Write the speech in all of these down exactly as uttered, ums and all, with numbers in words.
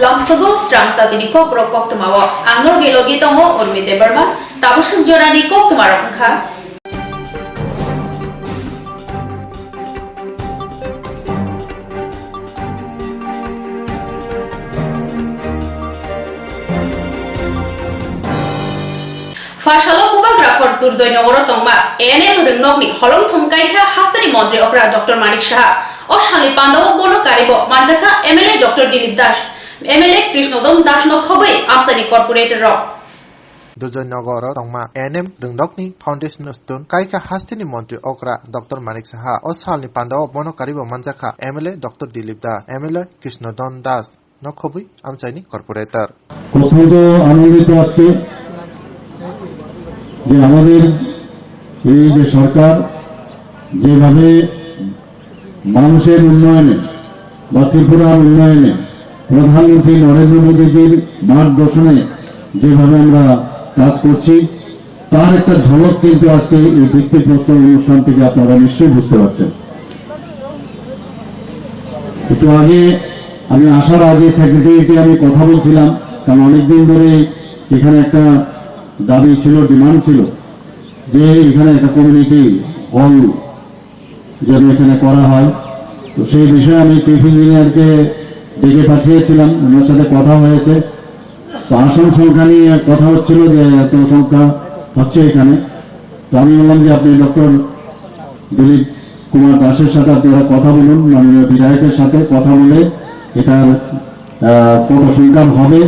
Longsogo srang satini kokborok koktwmao ang norokni logi tongo Urmi Debbarma. Tabuk swk jorani koktwmarok wngkha. Phasalo Bubagra khor Durjoy nogoro tongma A N M rwngnokni holongthong kaikha hasteni montri okra Doctor Manik Saha. O salni pandao bono karibo manjakha M L A Doctor Dilip Das, M L A Krishna Don Das no khobwi amchaini corporator rok. Durjoy nogoro tongma A N M rwngnokni foundation stone kaikha hasteni montri okra Doctor Manik Saha. O salni pandao bono karibo manjakha M L A Doctor Dilip Das, M L A Krishna Don Das no khobwi amchaini corporator. অত্যন্ত আনন্দিত আজকে যে আমাদের এই যে সরকার যেভাবে মানুষের উন্নয়নে বা ত্রিপুরার উন্নয়নে প্রধানমন্ত্রী নরেন্দ্র মোদীজির মার্গদর্শনে যেভাবে আমরা কাজ করছি, তার একটা ঝলক কিন্তু আজকে এই ভিত্তিপ্রস্তর অনুষ্ঠান থেকে আপনারা নিশ্চয়ই বুঝতে পারছেন। একটু আগে, আমি আসার আগে সেক্রেটারিয়েটে আমি কথা বলছিলাম, কারণ অনেকদিন ধরে এখানে একটা দাবি ছিল, ডিমান্ড ছিল যে এখানে একটা কমিউনিটি হল যেন এখানে করা হয়। তো সেই বিষয়ে আমি চিফ ইঞ্জিনিয়ারকে ডেকে পাঠিয়েছিলাম, ওনার সাথে কথা হয়েছে। তো আসন সংখ্যা নিয়ে কথা হচ্ছিল যে এত সংখ্যা হচ্ছে এখানে। তো আমি বললাম যে আপনি ডক্টর দিলীপ কুমার দাসের সাথে আপনারা কথা বলুন, মাননীয় বিধায়কের সাথে কথা বলে এটার, আহ, কত সংখ্যা হবে,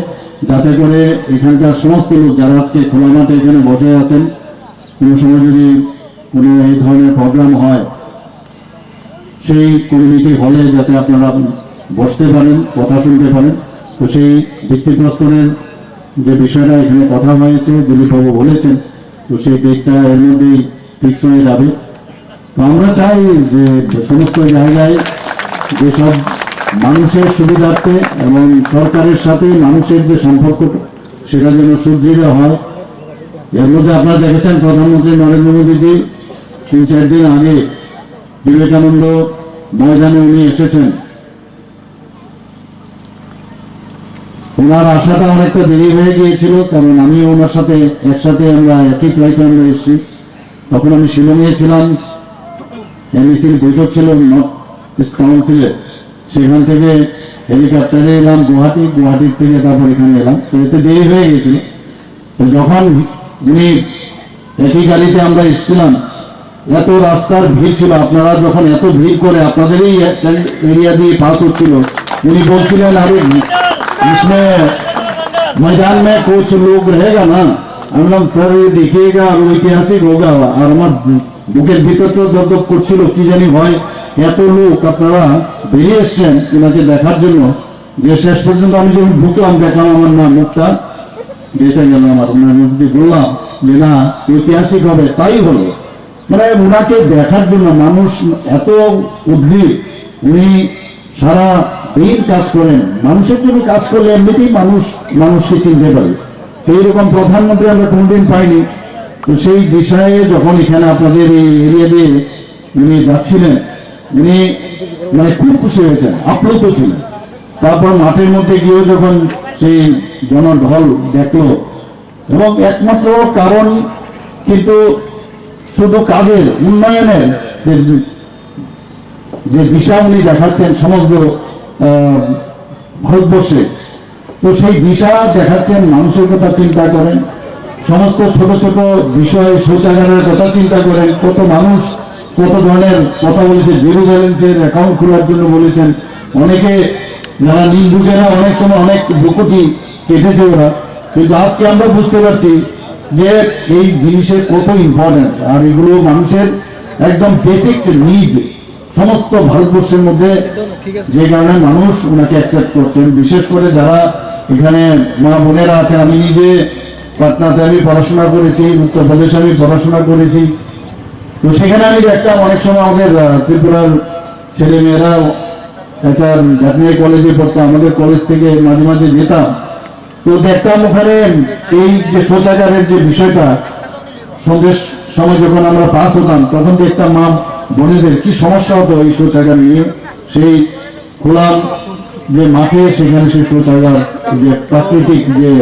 যাতে করে এখানকার সমস্ত লোক যারা আজকে খোলা মাঠে এখানে বসে আছেন, কোনো সময় যদি কোনো এই ধরনের প্রোগ্রাম হয়, সেই কমিউনিটি হলে যাতে আপনারা বসতে পারেন, কথা শুনতে পারেন। তো সেই ভিত্তিপ্রস্তরের যে বিষয়টা এখানে কথা হয়েছে, দিলীপবাবু বলেছেন, তো সেই ডেটটা এর মধ্যেই ফিক্স হয়ে যাবে। তো আমরা চাই যে সমস্ত জায়গায় যেসব মানুষের সুবিধার্থে এবং সরকারের সাথে মানুষের যে সম্পর্ক, সেটা যেন সুদৃঢ় হয়। এর মধ্যে আপনারা দেখেছেন প্রধানমন্ত্রী নরেন্দ্র মোদীজি তিন চার দিন আগে বিবেকানন্দ ময়দানে উনি এসেছেন। ওনার আসাটা অনেকটা দেরি হয়ে গিয়েছিল, কারণ আমি ওনার সাথে একসাথে আমরা একই ফ্লাইটে আমরা এসেছি। তখন আমি শিলংয়ে ছিলাম, এমইসির বৈঠক ছিল নর্থ ইস্ট কাউন্সিলের, সেখান থেকে হেলিকপ্টারে এলাম গুয়াহাটি, গুয়াহাটির থেকে তারপর এখানে এলাম। তো এতে দেরি হয়ে গেছিল। তো যখন উনি একই গাড়িতে আমরা এসেছিলাম, এত রাস্তার ভিড় ছিল, আপনারা যখন এত ভিড় করে আপনাদের এই এরিয়া দিয়ে পাস হচ্ছিল, উনি বলছিলেন, "আরে, ইসমে ময়দান মে কুছ লোগ রহেগা না?" আমি বললাম, "স্যার, এই দেখিয়েগা, আর ঐতিহাসিক হোগা।" আর আমার বুকের ভিতর তো দপদপ করছিল, কি জানি হয়, এত লোক আপনারা বেরিয়ে এসছেন ওনাকে দেখার জন্য, যে শেষ পর্যন্ত আমি যখন ঢুকলাম, দেখলাম আমার না মুখটা বেঁচে গেল আমার। ওনার মুখ দিয়ে বললাম যে, "না, ঐতিহাসিক হবে, তাই হলো।" মানে ওনাকে দেখার জন্য মানুষ এত উদ্গ্রীব, উনি সারা দিন কাজ করেন, মানুষের জন্য কাজ করলে এমনিতেই মানুষ মানুষকে চিনতে পারে। তো এইরকম প্রধানমন্ত্রী আমরা কোনোদিন পাইনি। তো সেই বিষয়ে যখন এখানে আপনাদের এই এরিয়া দিয়ে উনি যাচ্ছিলেন, উনি মানে খুব খুশি হয়েছেন, আপ্লুত ছিলেন। তারপর মাঠের মধ্যে গিয়েও যখন সেই জনঢল দেখলো, এবং একমাত্র কারণ কিন্তু শুধু কাজের, উন্নয়নের যে, যে দিশা উনি দেখাচ্ছেন সমগ্র, আহ, ভারতবর্ষে, তো সেই দিশা দেখাচ্ছেন, মানুষের কথা চিন্তা করেন, সমস্ত ছোট ছোট বিষয়, শৌচাগারের কথা চিন্তা করেন, কত মানুষ কত ধরনের কথা বলেছে, জিরো ব্যালেন্সের অ্যাকাউন্ট খোলার জন্য বলেছেন, অনেকে যারা নিন্দুকেরা অনেক সময় অনেক ভ্রুকুটি কেটেছে ওরা, কিন্তু আজকে আমরা বুঝতে পারছি যে এই জিনিসের কত ইম্পর্টেন্স, আর এগুলো মানুষের একদম বেসিক নিড সমস্ত ভারতবর্ষের মধ্যে, যে কারণে মানুষ ওনাকে অ্যাকসেপ্ট করছেন। বিশেষ করে যারা এখানে মা বোনেরা আছেন, আমি নিজে পাটনাতে আমি পড়াশোনা করেছি, উত্তরপ্রদেশে আমি পড়াশোনা করেছি, তো সেখানে আমি দেখতাম অনেক সময় আমাদের, আহ, ত্রিপুরার ছেলে মেয়েরা একটা ভেটেরিনারি কলেজে পড়তো, আমাদের কলেজ থেকে মাঝে মাঝে যেতাম, তো দেখতাম ওখানে এই যে শৌচাগারের যে বিষয়টা, সন্ধ্যের সময় যখন আমরা পাস হতাম, তখন দেখতাম মা বোনেদের কি সমস্যা হতো এই শৌচাগার নিয়ে। সেই খোলা যে মাঠে সেখানে সে শৌচাগার, যে প্রাকৃতিক যে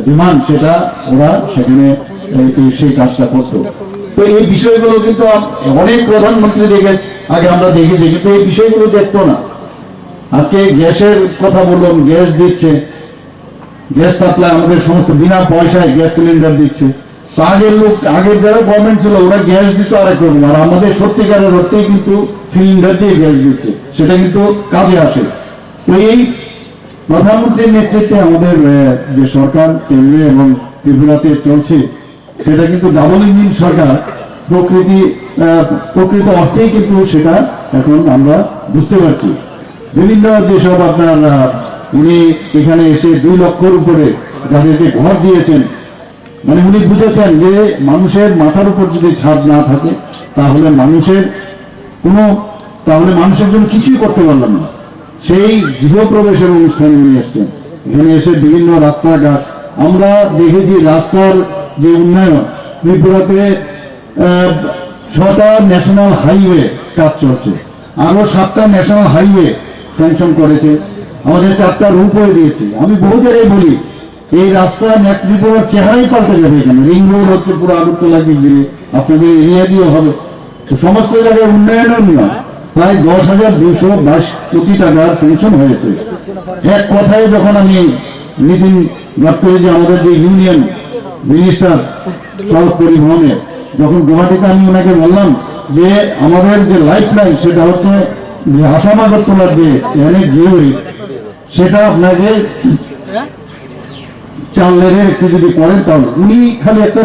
ডিমান্ড, সেটা ওরা সেখানে এই, এই সেই কাজটা করতো। তো এই বিষয়গুলো কিন্তু আম-, অনেক প্রধানমন্ত্রী দেখে, আগে আমরা দেখেছি, কিন্তু এই বিষয়গুলো দেখতো না। আজকে গ্যাসের কথা বললাম, গ্যাস দিচ্ছে, গ্যাস সাপ্লাই আমাদের সমস্ত বিনা পয়সায় গ্যাস সিলিন্ডার দিচ্ছে। তো আগের লোক, আগের যারা গভর্নমেন্ট ছিল, ওরা গ্যাস দিত আরেক রকম, আর আমাদের সত্যিকারের অর্থেই কিন্তু সিলিন্ডার দিয়ে গ্যাস দিচ্ছে, সেটা কিন্তু কাজে আসে। তো এই প্রধানমন্ত্রীর নেতৃত্বে আমাদের, আহ, যে সরকার কেন্দ্রে এবং ত্রিপুরাতে চলছে, সেটা কিন্তু ডাবল ইঞ্জিন সরকার। প্রকৃতি, আহ, প্রকৃত অর্থেই কিন্তু সেটা এখন আমরা বুঝতে পারছি। বিভিন্ন যেসব আপনার, আহ, উনি এখানে এসে দুই লক্ষর উপরে যাদেরকে ঘর দিয়েছেন, মানে উনি বুঝেছেন যে মানুষের মাথার উপর যদি ছাদ না থাকে, তাহলে মানুষের কোনো, তাহলে মানুষের জন্য কিছুই করতে পারলাম না। সেই গৃহপ্রবেশের অনুষ্ঠানে উনি এসছেন। এখানে এসে বিভিন্ন রাস্তাঘাট, আমরা দেখেছি রাস্তার যে উন্নয়ন, ত্রিপুরাতে, আহ, ছটা ন্যাশনাল হাইওয়ে কাজ চলছে, আরো সাতটা ন্যাশনাল হাইওয়ে স্যাংশন করেছে, আমাদের চারটা রোপওয়ে দিয়েছে। আমি বহু জায়গায় বলি, এই রাস্তা ন্যাক ত্রিপুরার চেহারাই পাল্টে যাবে এখানে। রিং রোড হচ্ছে পুরো আগরতলাকে ঘিরে, আপনাদের এরিয়া দিয়েও হবে। তো সমস্ত জায়গায় উন্নয়নের উন্নয়ন, প্রায় দশ হাজার দুশো বাইশ কোটি টাকার স্যাংশন হয়েছে। এক কথায় যখন আমি নীতিন গডকরি যে আমাদের যে ইউনিয়ন মিনিস্টার সড়ক পরিবহনের, যখন গুয়াহাটিতে আমি ওনাকে বললাম যে আমাদের যে লাইফ লাইন সেটা হচ্ছে যে আসাম আগরতলার যে এনএইচ জিও, সেটা আপনাকে চার লেনের একটু যদি করেন, তাহলে উনি খালি একটা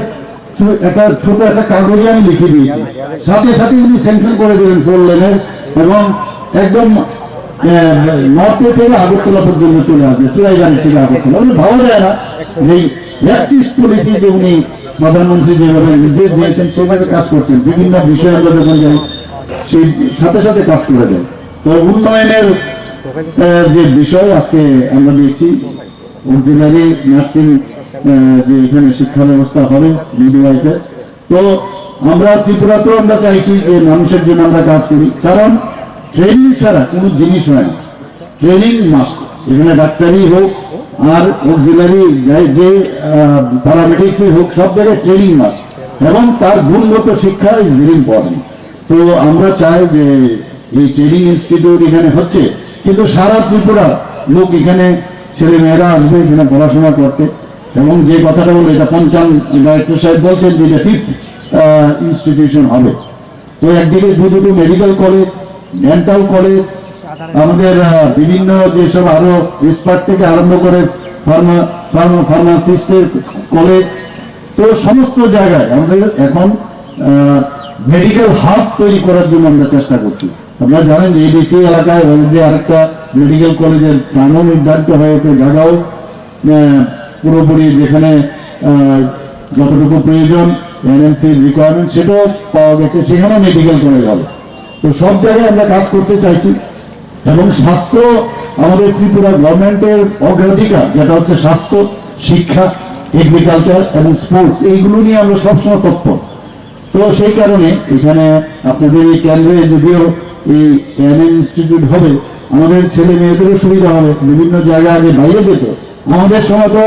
ছো-, একটা ছোট একটা কাগজে আমি লিখে দিয়েছি, সাথে সাথে উনি স্যাংশন করে দেবেন ফোর লেনের, এবং একদম নর্থ থেকে আগরতলা পর্যন্ত চলে আসবে, চুড়াইবাড়ি থেকে আগরতলা। মানে ভাবা যায় না যে এই একত্রিশ পলিসি যে উনি প্রধানমন্ত্রী যেভাবে নির্দেশ দিয়েছেন, সেভাবে কাজ করছেন। বিভিন্ন বিষয়ে আমরা যখন যাই, সেই সাথে সাথে কাজ করে দেয়। তো উন্নয়নের, আহ, যে বিষয় আজকে আমরা দেখছি, অক্সিলারি নার্সিং, আহ, যে এখানে শিক্ষা ব্যবস্থা হবে, মিডওয়াইফের। তো আমরা ত্রিপুরাতেও আমরা চাইছি যে মানুষের জন্য আমরা কাজ করি, কারণ ট্রেনিং ছাড়া কোনো জিনিস হয় না। Training must. এখানে ডাক্তারি হোক আর অক্সিলারি যে, যে, আহ, প্যারামেডিক্সই হোক, সব জায়গায় ট্রেনিং মাস্ট। এবং তার গুণগত শিক্ষা ইজ ভেরি ইম্পর্টেন্ট। তো আমরা চাই যে এই ট্রেনিং ইনস্টিটিউট এখানে হচ্ছে, কিন্তু সারা ত্রিপুরার লোক এখানে, ছেলে মেয়েরা আসবে এখানে পড়াশোনা করতে। এবং যে কথাটা বললো, এটা পঞ্চাম ডাইরেক্টর সাহেব বলছেন যে এটা ফিফথ ইনস্টিটিউশন হবে। তো একদিকে দু দুটো মেডিকেল কলেজ, ডেন্টাল কলেজ, আমাদের, আহ, বিভিন্ন যেসব আরো এক্সপার্ট থেকে আরম্ভ করে ফার্মা, ফার্মা, ফার্মাসিস্টের কলেজ, তো সমস্ত জায়গায় আমাদের এখন, আহ, মেডিকেল হাব তৈরি করার জন্য আমরা চেষ্টা করছি। আপনারা জানেন যে এডিসি এলাকায় অলরেডি আরেকটা মেডিকেল কলেজের স্থানও নির্ধারিত হয়েছে, জায়গাও, আহ, পুরোপুরি যেখানে, আহ, যতটুকু প্রয়োজন, এনএমসি রিকোয়ারমেন্ট, সেটাও পাওয়া গেছে, সেখানেও মেডিকেল কলেজ হবে। তো সব জায়গায় আমরা কাজ করতে চাইছি। এবং স্বাস্থ্য আমাদের ত্রিপুরা গভর্নমেন্টের অগ্রাধিকার, যেটা হচ্ছে স্বাস্থ্য, শিক্ষা, এগ্রিকালচার এবং স্পোর্টস, এইগুলো নিয়ে আমরা সবসময় তৎপর। তো সেই কারণে এখানে আপনাদের এই কেন্দ্রে যদিও এই এএনএম ইনস্টিটিউট হবে, আমাদের ছেলে মেয়েদেরও সুবিধা হবে। বিভিন্ন জায়গা আগে বাইরে যেত, আমাদের সময় তো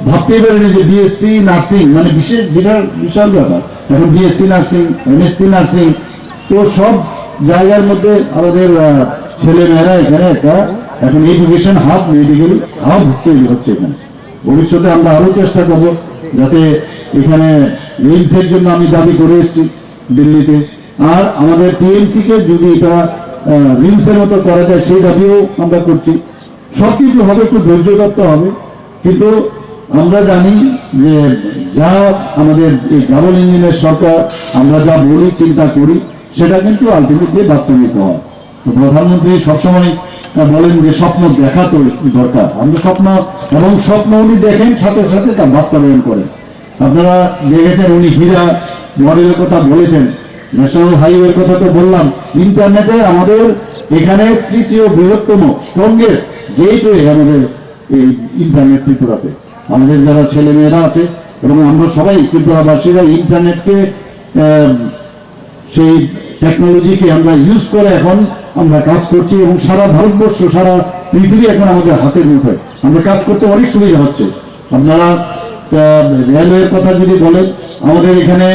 ভাবতেই পারিনি যে বিএসসি নার্সিং, মানে বিশেষ বিরাট বিশাল ব্যাপার। এখন বিএসসি নার্সিং, এমএসসি নার্সিং, তো সব জায়গার মধ্যে আমাদের, আহ, ছেলে মেয়েরা এখানে একটা এখন এডুকেশন হাব, মেডিকেল হাব তৈরি হচ্ছে এখানে। ভবিষ্যতে আমরা আরো চেষ্টা করব যাতে এখানে রিমসের জন্য আমি দাবি করে এসেছি দিল্লিতে। আর আমাদের টিএমসি কে যদি এটা, আহ, রিমসের মতো করা যায়, সেই দাবিও আমরা করছি। সবকিছু হবে, একটু ধৈর্য ধরতে হবে, কিন্তু আমরা জানি যে যা আমাদের এই ডাবল ইঞ্জিনের সরকার, আমরা যা বলি, চিন্তা করি, সেটা কিন্তু আলটিমেটলি বাস্তবিত হয়। তো প্রধানমন্ত্রী সবসময়, আহ, বলেন যে স্বপ্ন দেখা তো দরকার। আমরা স্বপ্ন, এবং স্বপ্ন উনি দেখেন, সাথে সাথে তা বাস্তবায়ন করেন। আপনারা দেখেছেন উনি হীরা মডেলের কথা বলেছেন, ন্যাশনাল হাইওয়ের কথা তো বললাম, ইন্টারনেটে আমাদের এখানে তৃতীয় বৃহত্তম, স্ট্রংগেস্ট গেটওয়ে আমাদের এই ইন্টারনেট ত্রিপুরাতে। আমাদের যারা ছেলে মেয়েরা আছে এবং আমরা সবাই ত্রিপুরাবাসীরা ইন্টারনেটকে, আহ, সেই টেকনোলজিকে আমরা ইউজ করে এখন আমরা কাজ করছি এবং সারা ভারতবর্ষ, সারা পৃথিবী এখন আমাদের হাতের মুঠোয়, আমরা কাজ করতে অনেক সুবিধা হচ্ছে। আপনারা, আহ, রেলওয়ের কথা যদি বলেন, আমাদের এখানে,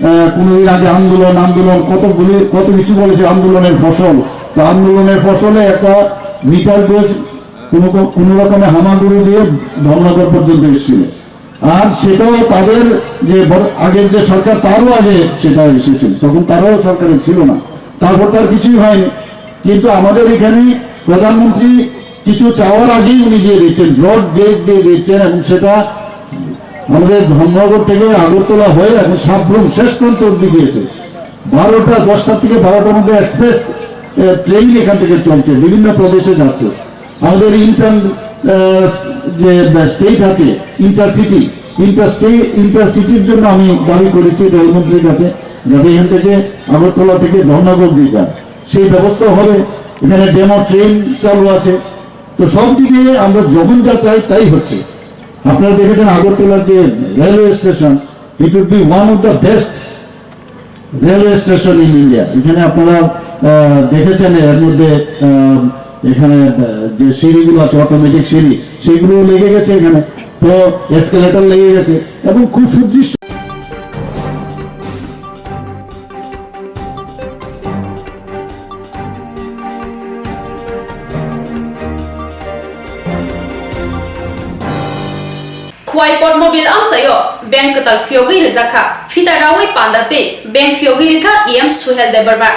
আহ, কোনোদিন আগে আন্দোলন, আন্দোলন, কত বলে, কত কিছু বলেছে, আন্দোলনের ফসল। তো আন্দোলনের ফসলে একটা মিটার গেজ কোনো ক-, কোনো রকমে হামাগুড়ি দিয়ে ধর্মনগর পর্যন্ত এসেছিল। আর সেটাও তাদের যে বর-, আগের যে সরকার, তারও আগে সেটা এসেছিল, তখন তারাও সরকারে ছিল না, তারপর তার কিছুই হয়নি। কিন্তু আমাদের এখানে প্রধানমন্ত্রী কিছু চাওয়ার আগেই উনি দিয়ে দিচ্ছেন, ব্রড গেজ দিয়ে দিচ্ছেন, এবং সেটা আমাদের ধর্মনগর থেকে আগরতলা হয়ে এখন সাব্রুম শেষ প্রান্ত অব্দি গিয়েছে। বারোটা, দশটা থেকে বারোটার মধ্যে এক্সপ্রেস, আহ, ট্রেন এখান থেকে চলছে, বিভিন্ন প্রদেশে যাচ্ছে। আমাদের ইন্টার, আহ, যে স্টেট আছে, ইন্টারসিটি, ইন্টারস্টেট, ইন্টারসিটির জন্য আমি দাবি করেছি রেলমন্ত্রীর কাছে, যাতে এখান থেকে আগরতলা থেকে ধর্মনগর দিয়ে যায়, সেই ব্যবস্থা হবে। এখানে ডেমো ট্রেন চালু আছে। তো সব দিকে আমরা যখন যা চাই, তাই হচ্ছে। আপনারা দেখেছেন আগরতলার যে railway station, it would be one of the best railway station in India। এখানে আপনারা, আহ, দেখেছেন এর মধ্যে, আহ, এখানে, আহ, যে সিঁড়িগুলো আছে, অটোমেটিক সিঁড়ি, সেগুলো লেগে গেছে এখানে। তো এসকেলেটর লেগে গেছে এবং খুব সুদৃশ্য। Khwai Potmobil amchaio bank kwtal phiyogwi rijak kha. Phita rawi panda tei bank phiyogwi rikha E M Suhel Debbarma.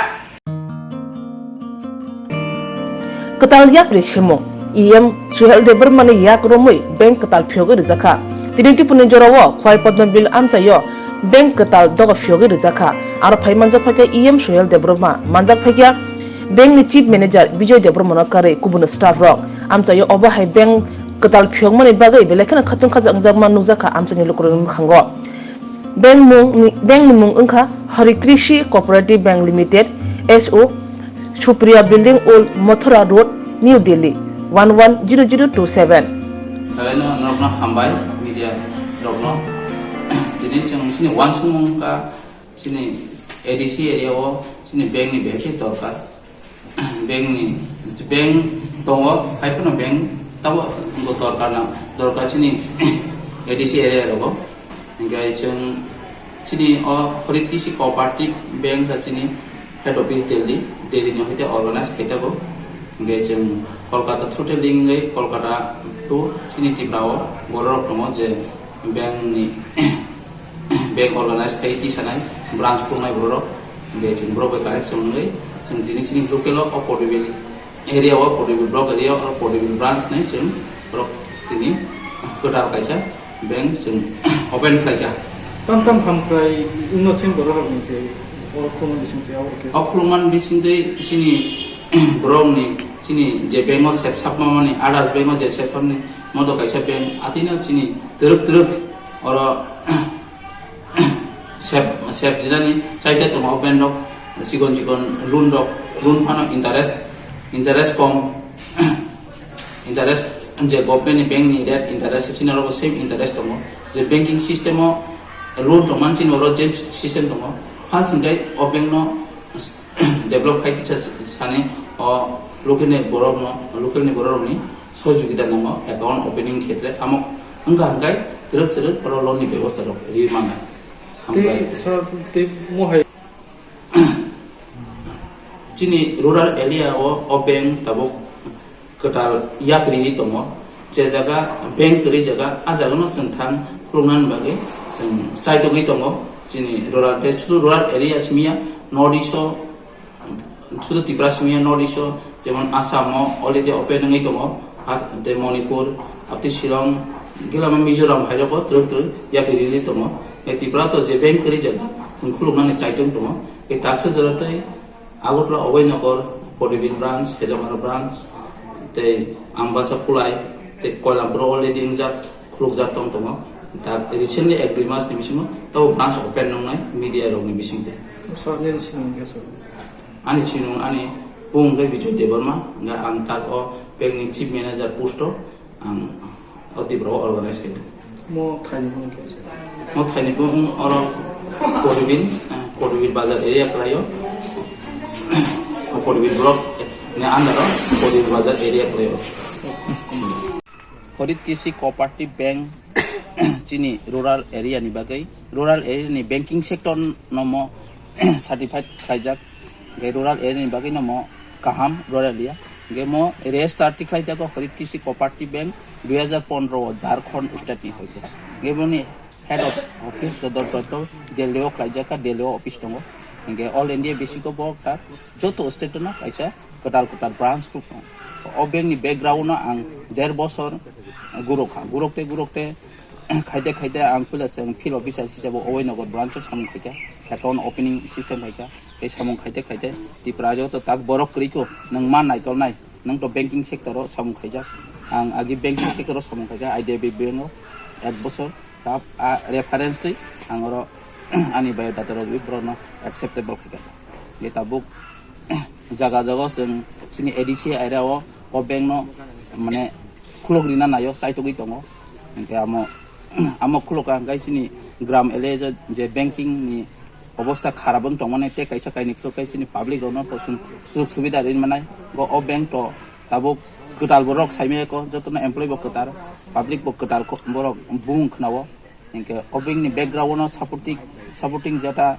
Kwtal yapri simung E M Suhel Debbarma ni yak romwi bank kwtal phiyogwi rijak kha. Tini tipuni jorao Khwai Potmobil amchaio bank kwtal doga phiyogwi rijak kha. Aro phai manjak phaikha E M Suhel Debbarma, manjak phaikha bank ni chief manager Bijoy Debbarma no karwi kubun staff rok. Amchaio obo hai bank kwtal phiyokmani bagwi belai kheno khatung khajak wngjakma nukjakha amchaini lukurokni mwkhango. Bank mung ni, bank ni mung wngkha Hari Krishi Cooperative Bank Limited, S O, Supriya Building, Old Mathura Road, New Delhi, one one zero zero two seven. Belai no norokno hambai media rokno. Tini chwng chini uansukmung wngkha chini A D C area o chini bank ni belai khe dorkar. Bank ni, bank tongo, hai phano bank tabo bo dorkar na, dorkar chini A D C area rogo. Hinkhe chwng chini o Hari Krishi Cooperative Bank ta chini head office Delhi, Delhi ni hoite organize khai tongo. Hinkhe chwng Kolkata through te link wngwi Kolkata to chini Tripura o borok rok tongo je bank ni bank organize khai tisanai, branch khulnai borok rok. Hinkhe chwng borok bai connect chwng wngwi chwng tini chini local o, o Portibil area o, Portibil block area o, Portibil branch ni chwng borok tini kwtal kaisa bank chwng open khlaikha. Tam tam hamkrai wngno chwng borok rok ni je borok khulumani bising twi abo khe. O khulumani bising twi chini borok ni chini je bank o sep sap mani, others bank o je sep mani, modo kaisa bank atino chini twrwk twrwk oro sep, sep jinani chaita tongo, open rok, chikon chikon loan rok, loan phano interest, interest kom, interest je government ni bank ni rate interest chini oro same interest tongo, je banking system o loan tongmani chini oro je system tongo, first hinkhe o bank no develop khai kisa sani o local ni borok no, local ni borok rok ni sohojogita nango account opening khetre, amo wngkha hwnkhe twrwk swrwk oro loan ni bebosta rok riwi mannai. Hambai. Tei sir, tei mohai. Chini rural area o, o bank tabuk kwtal yak riri tongo. Je jaga bank kwrwi jaga, a jaga no chwng thang khuluknani bagwi chwng chaitogwi tongo. Chini rural tei sudu rural area simi ya, North East o, sudu Tripura simi ya, North East o, jemon Assam o already open wngwi tongo, ha, tei Manipur, abtwi Shillong, gilama Mizoram hai rogo twrwk twrwk yak riri tongo. Tei Tripura to je bank kwrwi jaga, chwng khuluknani chaitung tongo. Tei taksa jora tei Agartala Abhainagar, Portibil branch, Hejamara branch, tei Ambasa Kulai, tei Koilampur o already wngjak, khulukjak tong tongo. Tak recently ek dui mas ni bisingo tabo branch open wngnai media rok ni bisingtwi. Sir, nini sinimung khe sir? Ani sinimung ani bung khe Bijoy Debbarma, hwnkhe ang tak o bank ni chief manager post o ang o Tripura o organize khe. Mo thaini bung khe sir? Mo thaini bung oro Portibil, eh, Portibil bazar area kwlaio. O Portibil block ni under o Portibil bazar area kwlaio. Kharit Krishi Cooperative Bank chini rural area ni bagwi, rural area ni banking sector no mo certified khlaijak, hingke rural area ni bagwi no mo kaham rural area. Hingke mo register tikhlaijago Kharit Krishi Cooperative Bank dui hajar pondro o Jharkhand state ni hoite. Hingke boni head of office sodor doptor Delhi o khlaijak kha, Delhi o office tongo. Hingke all India basic o bo ta joto state no kaisa kwtal kwtal branch tongo. O bank ni background no ang der bosor guruk kha, guruk te guruk te khaite khaite ang puila se ang field officer hisabo Owainogor branch o samung khaikha, account opening system khaikha, tei samung khaite khaite Tripura o to tak borok kwrwi kho, nwng ma naitolnai, nwng to banking sector o samung khaijak, ang agi banking sector o samung khaikha, I D F C bank o ek bosor. Tap a reference twi ang oro ani biodata rogwi borokno acceptable khaikha. Hingke tabuk jaga jaga chwng chini A D C area o o bank no mane khulok rina naio, chaitogwi tongo. Hingke amo, amo khulok ka hingke chini gram area je, je banking ni obosta kharap wng tongmani tei kaisa kainwi khulok kai chini public rokno bo chwng sujok subida rinwi manai. Bo o bank to tabuk kwtal borok saimaya kho, jotono employee bo kwtal, public bo kwtal kho, borok bumung khwnao. Hingke o bank ni background o supporting, supporting jeta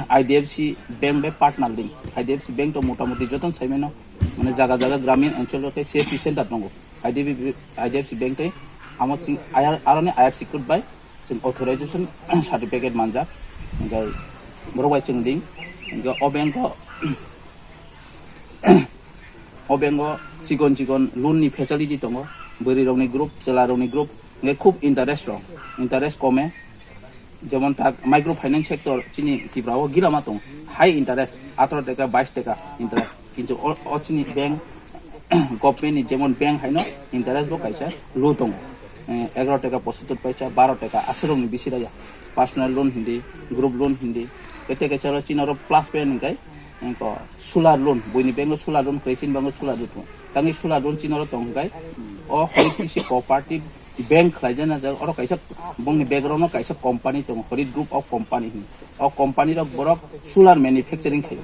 I D F C bank bai partner link. I D F C bank to motamuti jotono saimano, mane jaga jaga gramin anchol o khe C S P center tongo. I D F C, I D F C bank tei amo chwng ayar, aroni I F C code bai chwng authorization certificate manjak. Hingke borok bai chwng ding. Hingke o bank o, o bank o chikon chikon loan ni facility tongo. Bwrwi rokni group, chwla rokni group, hingke khub interest rok, interest kome. Jemon tak micro finance sector chini Tripura o gila ma tongo, high interest, ataro teka, bais teka interest. Kintu o, o chini bank, government ni jemon bank haino interest bo kaisa low tongo. Eh, egaro teka pochottor paisa, baro teka aswk rokni bisi raya. Personal loan hindi, group loan hindi. Kete kete chalo chini oro plus point hingkai, engko solar loan, buini bank o solar loan kwrwi chini bank o solar loan tongo. Tangwi solar loan chini oro tong hingkai, o Kharit Krishi Cooperative bank khlaijana jak, oro kaisa bongni background o kaisa company tongo, Kharit Group of Company hwnwi. O company rok borok solar manufacturing khaio.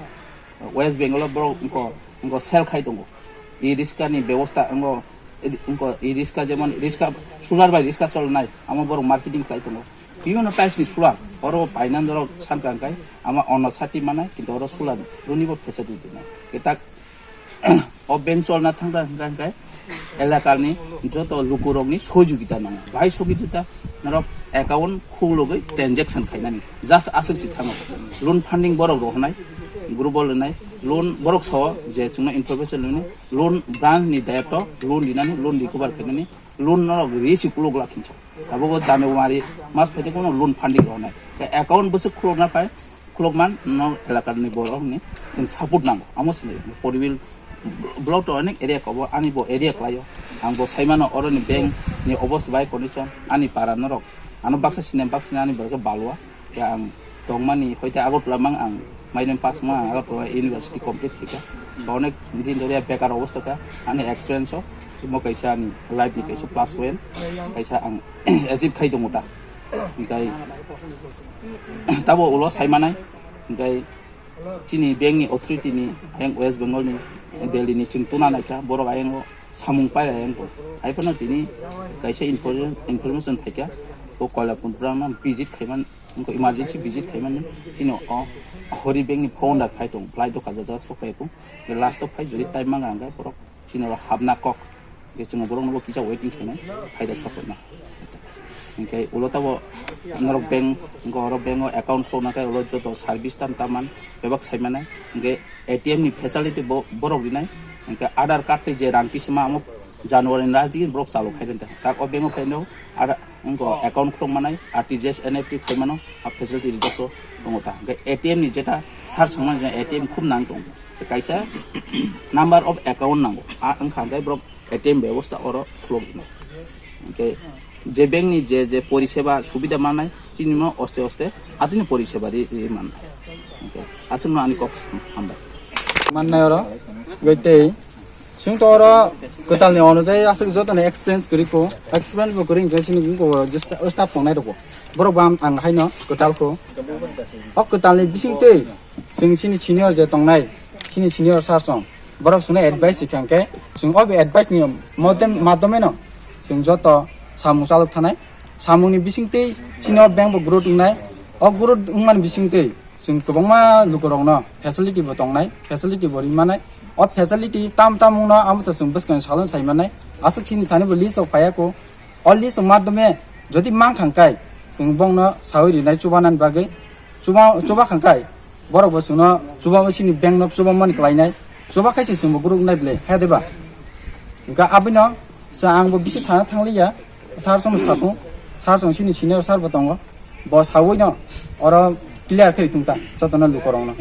West Bengal o borok wngkho, wngkho sell khai tongo. E riska ni bebosta wngkho, wngkho e riska jemon riska, solar bai riska cholnai, amo borok marketing khlai tongo. Bibhinno types ni solar, oro finance rok sankha hwnkhe ama ono sati manai, kintu oro solar roni bo facility tongo. Kitak o bank cholna thangkha hwnkha hwnkhe elakani joto lukurokni sohojogita nango. Bahai sohojogita norok account khulugwi transaction khainani. Just aswk si thango. Loan funding borok rohornai, group o lwnai, loan borok sao je chwngno information lwnwi, loan branch ni director loan rinani, loan recover khainani, loan norok risi kuluk la khinso. Abo bo January mas phaide kono loan funding rohornai. Account bwswk khulukna phai, khulukman no elakani borok ni chwng support nango. Amo sini Poribil block to onek area kobo ani bo area klaio. Ang bo saimano oro ni bank ni obosta bai condition ani para norok. Ano baksa sini baksa ani baksa balwa. Ya ang tongmani hoite Agartala mang ang mailen pass ma ang Agartala university complete khika. Onek din dori bekar obosta ka ani experience o mo kaisa ani life ni kaisa plus point kaisa ang achieve khai tongo ta. Hingkai tabo ulo saimanai, hingkai chini bank ni authority ni, ayang West Bengal ni, Delhi ni chwng tuna naikha, borok ayang o samung pai ayang ko. Hai phano tini kaisa infor-, information phaikha, o Koilapur brang na visit khaiman, wngkha emergency visit khaiman, chini o Hori bank ni founder phai tong, flight o kajajak sok phai ko, last o phai jodi time manga hingkhe borok chini oro hapna kok. Hingke chwng borokno bo kisa waiting khainai, phaida saphurna. Hingke ulo tabo norok bank, hingke oro bank o account khulukna khe ulo joto service tam tam man, bebak sai mane. Hingke A T M ni facility bo borok rinai. Hingke Aadhaar card tei je rang kisima amo January ni last digini borok chalu khai rwngkha. Tak o bank o phaino Aadhaar, Wngkha account khuluk manai, R T G S, N E F T khlai mano, a facility rwjak tongo ta. Hwnkhe A T M ni jeta search wngmani A T M khub nang tongo. Kaisa number of account nango. A wngkha hwnkhe borok A T M bebosta oro khuluk rwno. Hwnkhe je bank ni je je poriseba subida manai, chini no oste oste atini poriseba ri, ri man. Hwnkhe aswkno ani kok hambai. Mannai oro, goi tei. Chwng to oro kwtal ni onojai aswk joto ni experience kwrwi kho, experience bo kwrwi hwnkhe chini wngkha o je sta-, o staff tongnai rokbo. Borok bo ang, ang haino kwtal kho. O kwtal ni bising twi chwng chini senior je tongnai, chini senior sir song, borok chwngno advice rikha hwnkhe chwng o advice ni modem-, madhyome no Chwng joto samung chalok thanai, samungni bisingtwi chini o bank bo growth wngnai. O growth wngmani bisingtwi chwng kwbangma lukurokno facility bo tongnai, facility bo ri manai. O facility tam tam wngno amo to chwng bwskang salon sai manai. Aswk chini thani bo list rok phaiya ko. O list rok madhyome jodi mankha hwnkhe chwng bongno sawi rinai chubanani bagwi. Chuba, chuba khangkai, borok bo chwngno chuba chini bank no chuba mani klainai, chuba khaise chwngbo group nai ble, he diba? Hingkha abino chwng angbo bisi sana thangliya, sir chwng satung, sir chwng chini senior sir bo tongo, bo sawi no oro clear khe thung ta, jotono lukorokno.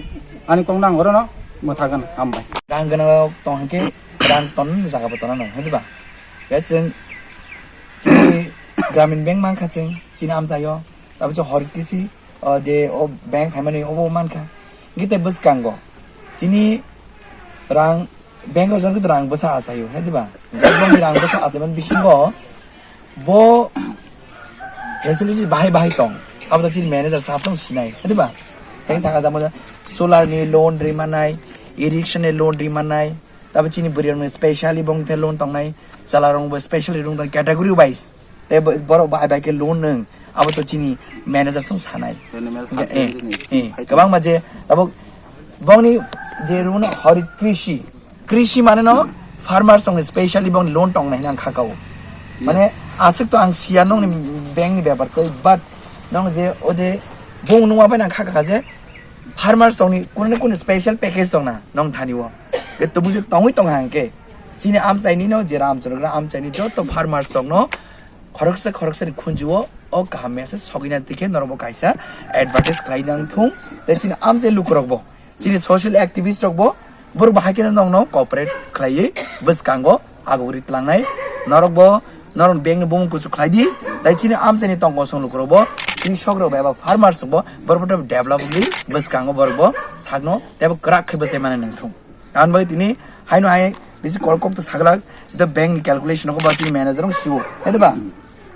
Ani kok nang orono mwthagan hambai. Rang gwnang rok tong hwnkhe rang ton jaga bo tona nang, he diba? Ya chwng chini Gramin Bank mankha chwng, chini amchaio, tabo chwng hor kisi, o je o bank phaimani obo mankha. Hingke tei bwskango chini rang, bank o jang khe rang bwsa achaio, he diba? Bank ni rang bwsa achaimani bisingo bo facilities bahai bahai tong. Abo to chini manager sap tong sinai, he diba? Tei saka tamo solar ni loan ri manai, irrigation ni loan ri manai, tabo chini bwrwi rok specially bong the loan tongnai, chala rok bo specially loan tong category wise. Tei bo-, borok bai bai khe loan nwng, abo to chini manager song sanai. Animal hingke, husbandry eh, ni eh, hai kwbangma je tabuk bongni je runa hori krishi, krishi mane no farmers song specially bong loan tong nai nang khakao. Mane aswk to ang siya nong ni bank ni bepar koi, but nong je o je bong nungma bai nang khaka je farmers song ni kuno kuno special package tong na nong thani o. Ke tubu je tongwi tong hang ke chini amchai ni no je ram chorok ram amchai ni joto farmers song no khoroksa khoroksa ni khunju o, o kaham message sogwi na tikhe norok bo kaisa advertise khlai nang thung. Tei chini amchai lukurok bo, chini social activist rok bo, borok bo hai kheno nongno cooperate khlaiwi bwskango agugri tlangnai. Norok bo, norok bank ni bumung kuchuk khlai di. Tei chini amchai ni tongkosong lukurok bo, chini sok rok bo eba farmers rok bo, borok bo develop wngwi bwskango borok bo sakno tei bo kwrak khe bwsai mani nang thung. Aboni bagwi tini haino hai bisi kol kok to saglak, sida bank ni calculation ko ba chini manager rok siwo, hai diba?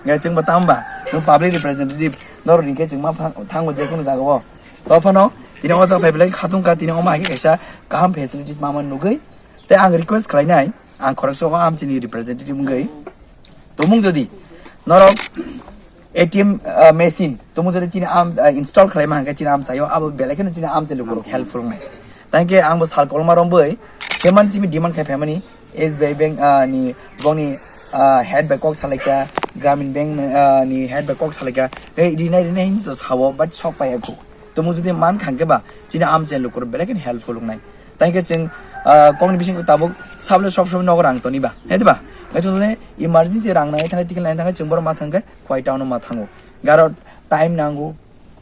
Ya chwng bo tamo ba, chwng public representative norok ni khe chwng ma phang-, thango je kono jaga o. To phano tini o jaga phai belai khatung ka, tini omo hai khe kaisa kaham facilities ma man nugwi. Tei ang request khlai nai, ang khoroksa o amchini representative wngwi. Tumung jodi norok A T M, ah, machine tumung jodi chini am, ah, install khlai ma hangkhe chini amchaio abo belai kheno chini amchai lukurok helpful wngnai. Tangkhe ang bo sal kolma romwi seman chini demand khai phaimani S B I bank, ah, ni bongni, ah, head bai kok salaikha, Gramin Bank, ah, ni head bai kok salaikha. Tei rinai rinai hinwi to sao, but sok pai aku. Tumung jodi man khangkhe ba chini amchai lukurok belai kheno helpful wngnai. Tangkhe chwng, ah, kokni bisingo tabuk sabole sob sob nogo rang toni ba, hai diba? Hai chwng emergency rang nai thangkhe, ticket line thangkhe chwng borok ma thangkhe, kwai town o ma thango. Garo time nango,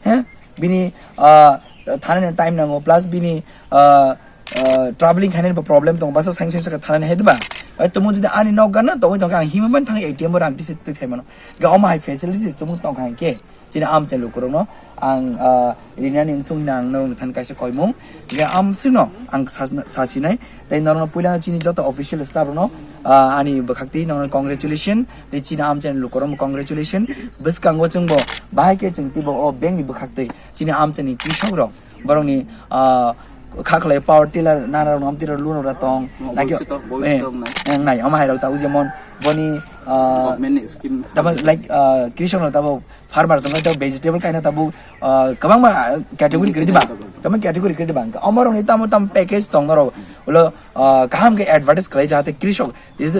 he? Bini, ah, thanani time nango, plus bini, ah, ah, traveling khainani bo problem tongo, basa saing saing saka thanani, hai diba? Hai tumung jodi ani nok gana tongwi tongkha, ang himwi man thangkhe A T M o rang tise twi phaimano. Ga omo hai facilities tumung tongkha hangkhe. Chini amchai lukurokno ang, ah, rinani wngthung hwnwi ang norokni thani kaisa koimung. Hingkhe amswkno ang sas-, sasinai. Tei norokno puilano chini joto official staff rokno, ah, ani bwkhaktwi norokno congratulation. Tei chini amchaini lukurokno congratulation. Bwskango chwngbo bahai khe chwng teibo o bank ni bwkhaktwi chini amchaini krisok rok borokni, ah, kha khlai power tiller nana rok amtwi rok loan rok tong. Omo nai, bwswk tok, bwswk eh, tok nai. Eh, nai, omo hai rok tabuk jemon boni, ah, government ni scheme tamo like, ah, krisok rok tamo farmers wngkha tei vegetable kaina tabuk, ah, kwbangma, ah, category kwrwi diba? Kwbangma category kwrwi diba? Hwnkhe omorokni tamo tamo package tong norok ulo, ah, kaham khe advertise khlai jahate krisok,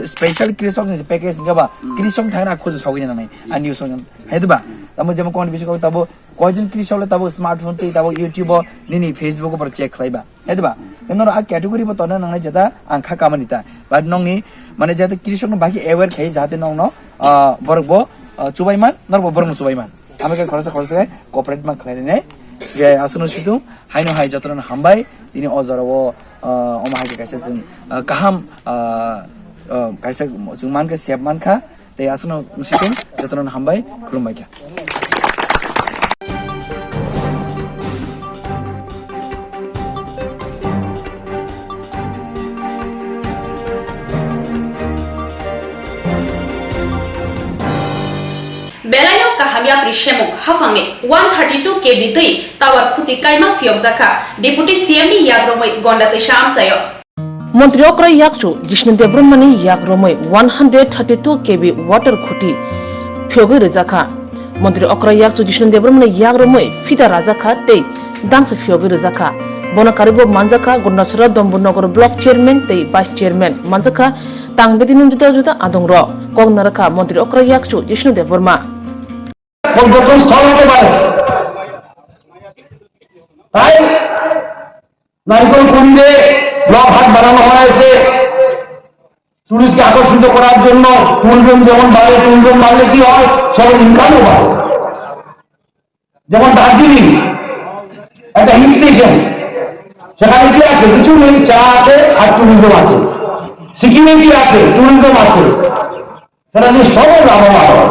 special krisok ni package hwnkhe ba krisok thangna khujur sogwi nangnai ani usong hai diba? Tamo jemon kon bisingo tabo koijon krisok le tabo smartphone tei tabo YouTube o nini Facebook o check khlai ba. Hai diba? Norok a category bo tonna nangnai jeta ang kha kamani ta. But nongni mane jeta krisok no baki aware khai jahate nongno, ah, borok bo, ah, chubai man, norok bo borok no chubai man. Amo khe khoroksa khoroksa khe cooperate man khlai nai. Ge aswkno situng haino hai jotono hambai tini o jora o, ah, omo hai khe kaisa chwng, ah, kaham, ah, ah, kaisa chwng man khe sep man kha. Tei aswkno wngsitung jotono hambai khulumbai kha. Belaino kaham yapri semung haphangni one thirty two K V twi tower khuti kaima phiyokjakha Deputy C M ni yagrumwi Gonda Twisa amchaio. Montri okra yakchu Jishnu Debbarmani yak romwi one hundred thirty two K V water khuti phiyogwi rwjakha. Montri okra yakchu Jishnu Debbarmani yak romwi fida rajakha tei dangsa phiyogwi rwjakha. Bono karwibo manjakha Gondasora Dombur Nogor Block Chairman tei Vice Chairman, manjakha tang bidini juda juda adongrok. Kok narwkha Montri okra yakchu Jishnu Debbarma. পর্যটন স্থল হতে পারে। তাই নারিকল কুড়িতে ব্লক হাট বানানো হয়েছে টুরিস্টকে আকর্ষিত করার জন্য। ট্যুরিজম যেমন বাড়ে, ট্যুরিজম বাড়লে কি হয়, সবার ইনকামও বাড়ে। যেমন দার্জিলিং একটা হিল স্টেশন, সেখানে কি আছে? কিছু নেই, চা আছে আর ট্যুরিজম আছে, সিকিউরিটি আছে, ট্যুরিজম আছে, সেটা দিয়ে সবাই লাভবান হয়।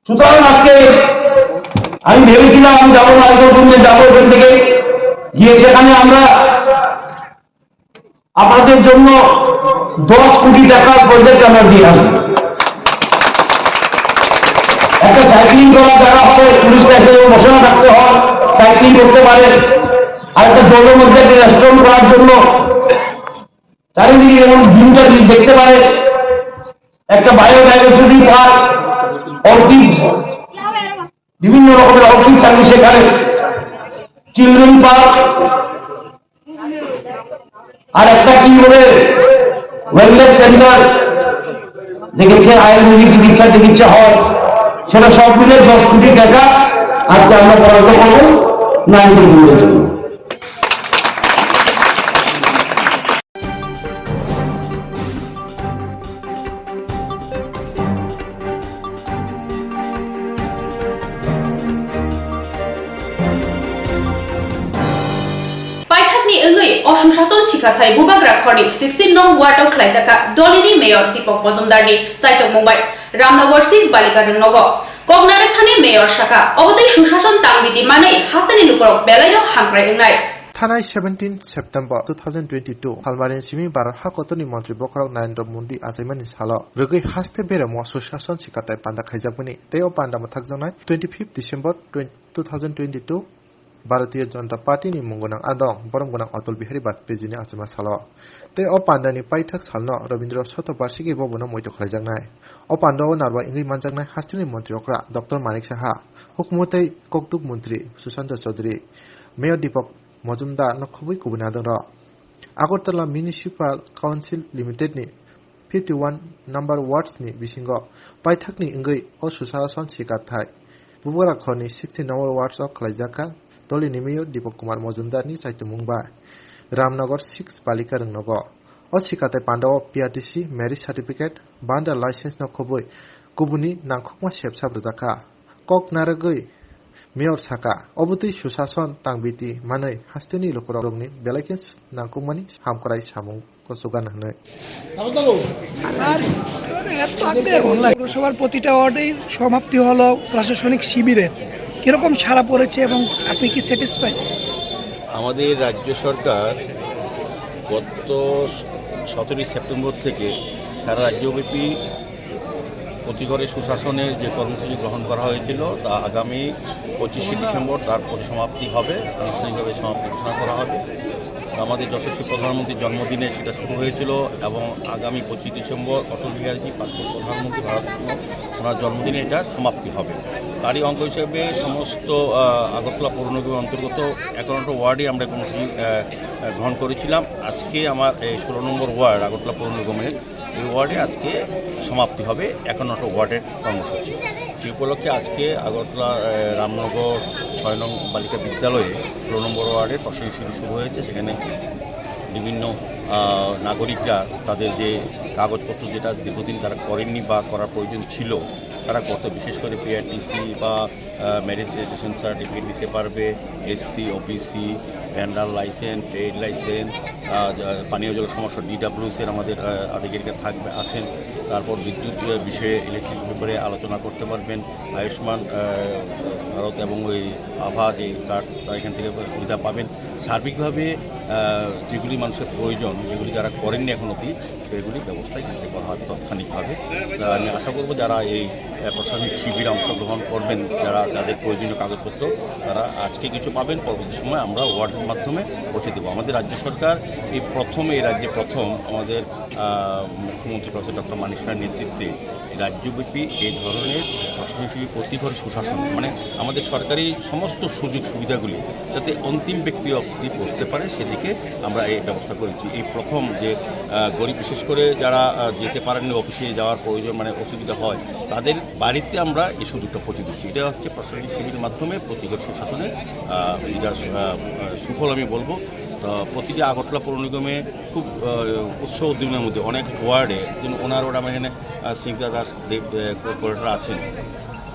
সুতরাং আজকে আমি ভেবেছিলাম আমি যাবো নারিকেলগঞ্জে, যাবো ওখান থেকে গিয়ে সেখানে আমরা আপনাদের জন্য দশ কোটি টাকার প্রজেক্ট আমরা দিয়ে আসবো। একটা সাইক্লিং করার জায়গা হবে, টুরিস্ট এসে বসে না থাকতে হয়, সাইক্লিং করতে পারে। আর একটা জলের মধ্যে একটা রেস্টুরেন্ট করার জন্য চারিদিকে যেমন ভিউটা দেখতে পারে, একটা বায়োডাইভার্সিটি পার্ক, অর্কিড, বিভিন্ন রকমের অর্কিড থাকবে সেখানে, চিলড্রেন পার্ক, আর একটা কি বলে ওয়েলনেস সেন্টার, যেখানে আয়ুর্বেদিক চিকিৎসা টিকিৎসা হয়, সেটা সব মিলে দশ কোটি টাকা আজকে আমরা বরাদ্দ করবো নাইনটি জন্য। Paithakni wngwi o Sushashan Sikarthai Bubagra Khorni sixteen nong ward o khlaijak kha Dolini Mayor Deepak Majumdarni chaitokmung bai Ramnagar six Balika Rwngnogo. Koknarwkthani Mayor sakha, obo tei Sushashan tangbidi manwi hasteni lukurok belaino hamkrai wngnai. Thanai seventeen September two thousand twenty-two, Salmari simi Bharat ha kotorni Montri bokhorok Narendra Modi achaimani salo rwgwi haste beremo Sushashan Sikarthai panda khaijakmani tei o panda mwthakjaknai twenty-fifth December twenty, two thousand twenty-two, Bharatiya Janata Party ni mung gwnang adong borom gwnang Atal Bihari Vajpayee ji ni achaima salo. Tei o panda ni paithak salno Rabindra Shatobarshiki bo bono moito khlaijaknai. O panda o narwai wngwi manjaknai hasteni Montri okra Doctor Manik Saha, hukumu tei kokduk Montri Sushanta Chaudhary, Mayor Deepak Majumdar no khobwi kubuni adongrok. Agartala Municipal Council Limited ni fifty one number wards ni bisingo paithakni wngwi o Sushashan Sikarthai Bubagra Khorni sixty number wards o khlaijak kha Dolini Mayor Deepak Kumar Majumdar ni chaitumung bai Ramnagar six Balika Rwngnogo. O Sikarthai panda o P R T C marriage certificate, banda license no khobwi kubuni nangkhukma sepsap rwjak kha. Kok narwgwi Mayor sakha, obo twi Sushashan tangbidi manwi hasteni lukurokni belai khe nangkukmani hamkrai samung kochugana hwnwi. আর এত আগে online। পৌরসভার প্রতিটা ওয়ার্ডেই সমাপ্তি হলো প্রশাসনিক শিবিরের, কিরকম সাড়া পড়েছে এবং আপনি কি স্যাটিসফাইড? আমাদের রাজ্য সরকার গত সতেরোই সেপ্টেম্বর থেকে সারা রাজ্যব্যাপী প্রতি ঘরে সুশাসনের যে কর্মসূচি গ্রহণ করা হয়েছিল, তা আগামী পঁচিশে ডিসেম্বর তার পরিসমাপ্তি হবে, আনুষ্ঠানিকভাবে সমাপ্তি ঘোষণা করা হবে। আমাদের যশস্বী প্রধানমন্ত্রীর জন্মদিনে সেটা শুরু হয়েছিল এবং আগামী পঁচিশ ডিসেম্বর অটল বিহারীজি প্রাক্তন প্রধানমন্ত্রী ভারতরত্ন, ওনার জন্মদিনে এটা সমাপ্তি হবে। তারই অঙ্গ হিসেবে সমস্ত, আহ, আগরতলা পৌর নিগমের অন্তর্গত একান্নটা ওয়ার্ডে আমরা কর্মসূচি, আহ, আহ, গ্রহণ করেছিলাম। আজকে আমার এই ষোলো নম্বর ওয়ার্ড আগরতলা পৌর নিগমের এই ওয়ার্ডে আজকে সমাপ্তি হবে একান্নটা ওয়ার্ডের কর্মসূচি। এই উপলক্ষে আজকে আগরতলা, আহ, রামনগর ছয় নং বালিকা বিদ্যালয়ে ষোলো নম্বর ওয়ার্ডের প্রশাসনিক শিবির শুরু হয়েছে। সেখানে বিভিন্ন, আহ, নাগরিকরা তাদের যে কাগজপত্র, যেটা দীর্ঘদিন তারা করেননি বা করার প্রয়োজন ছিল, তারা করতে, বিশেষ করে পিআরটিসি বা, আহ, ম্যারেজ রেজিস্ট্রেশন সার্টিফিকেট দিতে পারবে, SC, OBC, vendor licence, trade licence, ah, জ-, পানীয় জল সমস্যা, ডিডাব্লিউসির আমাদের, আহ, আধিকারিকরা থাকবে, আছেন। তারপর বিদ্যুৎ, আহ, বিষয়ে, ইলেকট্রিক ব্যাপারে আলোচনা করতে পারবেন। আয়ুষ্মান, আহ, ভারত এবং ওই আভা যে কার্ড, তারা এখান থেকে সুবিধা পাবেন। সার্বিকভাবে, আহ, যেগুলি মানুষের প্রয়োজন, যেগুলি যারা করেননি এখন অবধি, সেগুলি ব্যবস্থা এখান থেকে করা হবে তাৎক্ষণিকভাবে। তা আমি আশা করব যারা এই, আহ, প্রশাসনিক শিবিরে অংশগ্রহণ করবেন, যারা, যাদের প্রয়োজনীয় কাগজপত্র, তারা আজকে কিছু পাবেন, পরবর্তী সময় আমরা ওয়ার্ডের মাধ্যমে পৌঁছে দেবো। আমাদের রাজ্য সরকার এই প্রথম, এই রাজ্যে প্রথম আমাদের, আহ, মুখ্যমন্ত্রী প্রফেসর ডক্টর মানিক সাহার নেতৃত্বে রাজ্যব্যাপী এই ধরনের প্রশাসনিক শিবির প্রতি ঘরে সুশাসন, মানে আমাদের সরকারি সমস্ত সুযোগ সুবিধাগুলি যাতে অন্তিম ব্যক্তি অবধি পৌঁছতে পারে, সেদিকে আমরা এই ব্যবস্থা করেছি। এই প্রথম যে, আহ, গরিব, বিশেষ করে যারা, আহ, যেতে পারেননি, অফিসে যাওয়ার প্রয়োজন, মানে অসুবিধা হয়, তাদের বাড়িতে আমরা এই সুযোগটা পৌঁছে দিচ্ছি। এটা হচ্ছে প্রশাসনিক শিবিরের মাধ্যমে প্রতি ঘর সুশাসনের, আহ, এটা, আহ, সুফল আমি বলবো। তো প্রতিটি আগরতলা পৌর নিগমে খুব, আহ, উৎসাহ উদ্দীপনার মধ্যে অনেক ওয়ার্ডে, যেমন ওনার ওয়ার্ড আমার এখানে, আহ, সিংহা দাস দে-, দে-, কর্পোরেটর আছেন,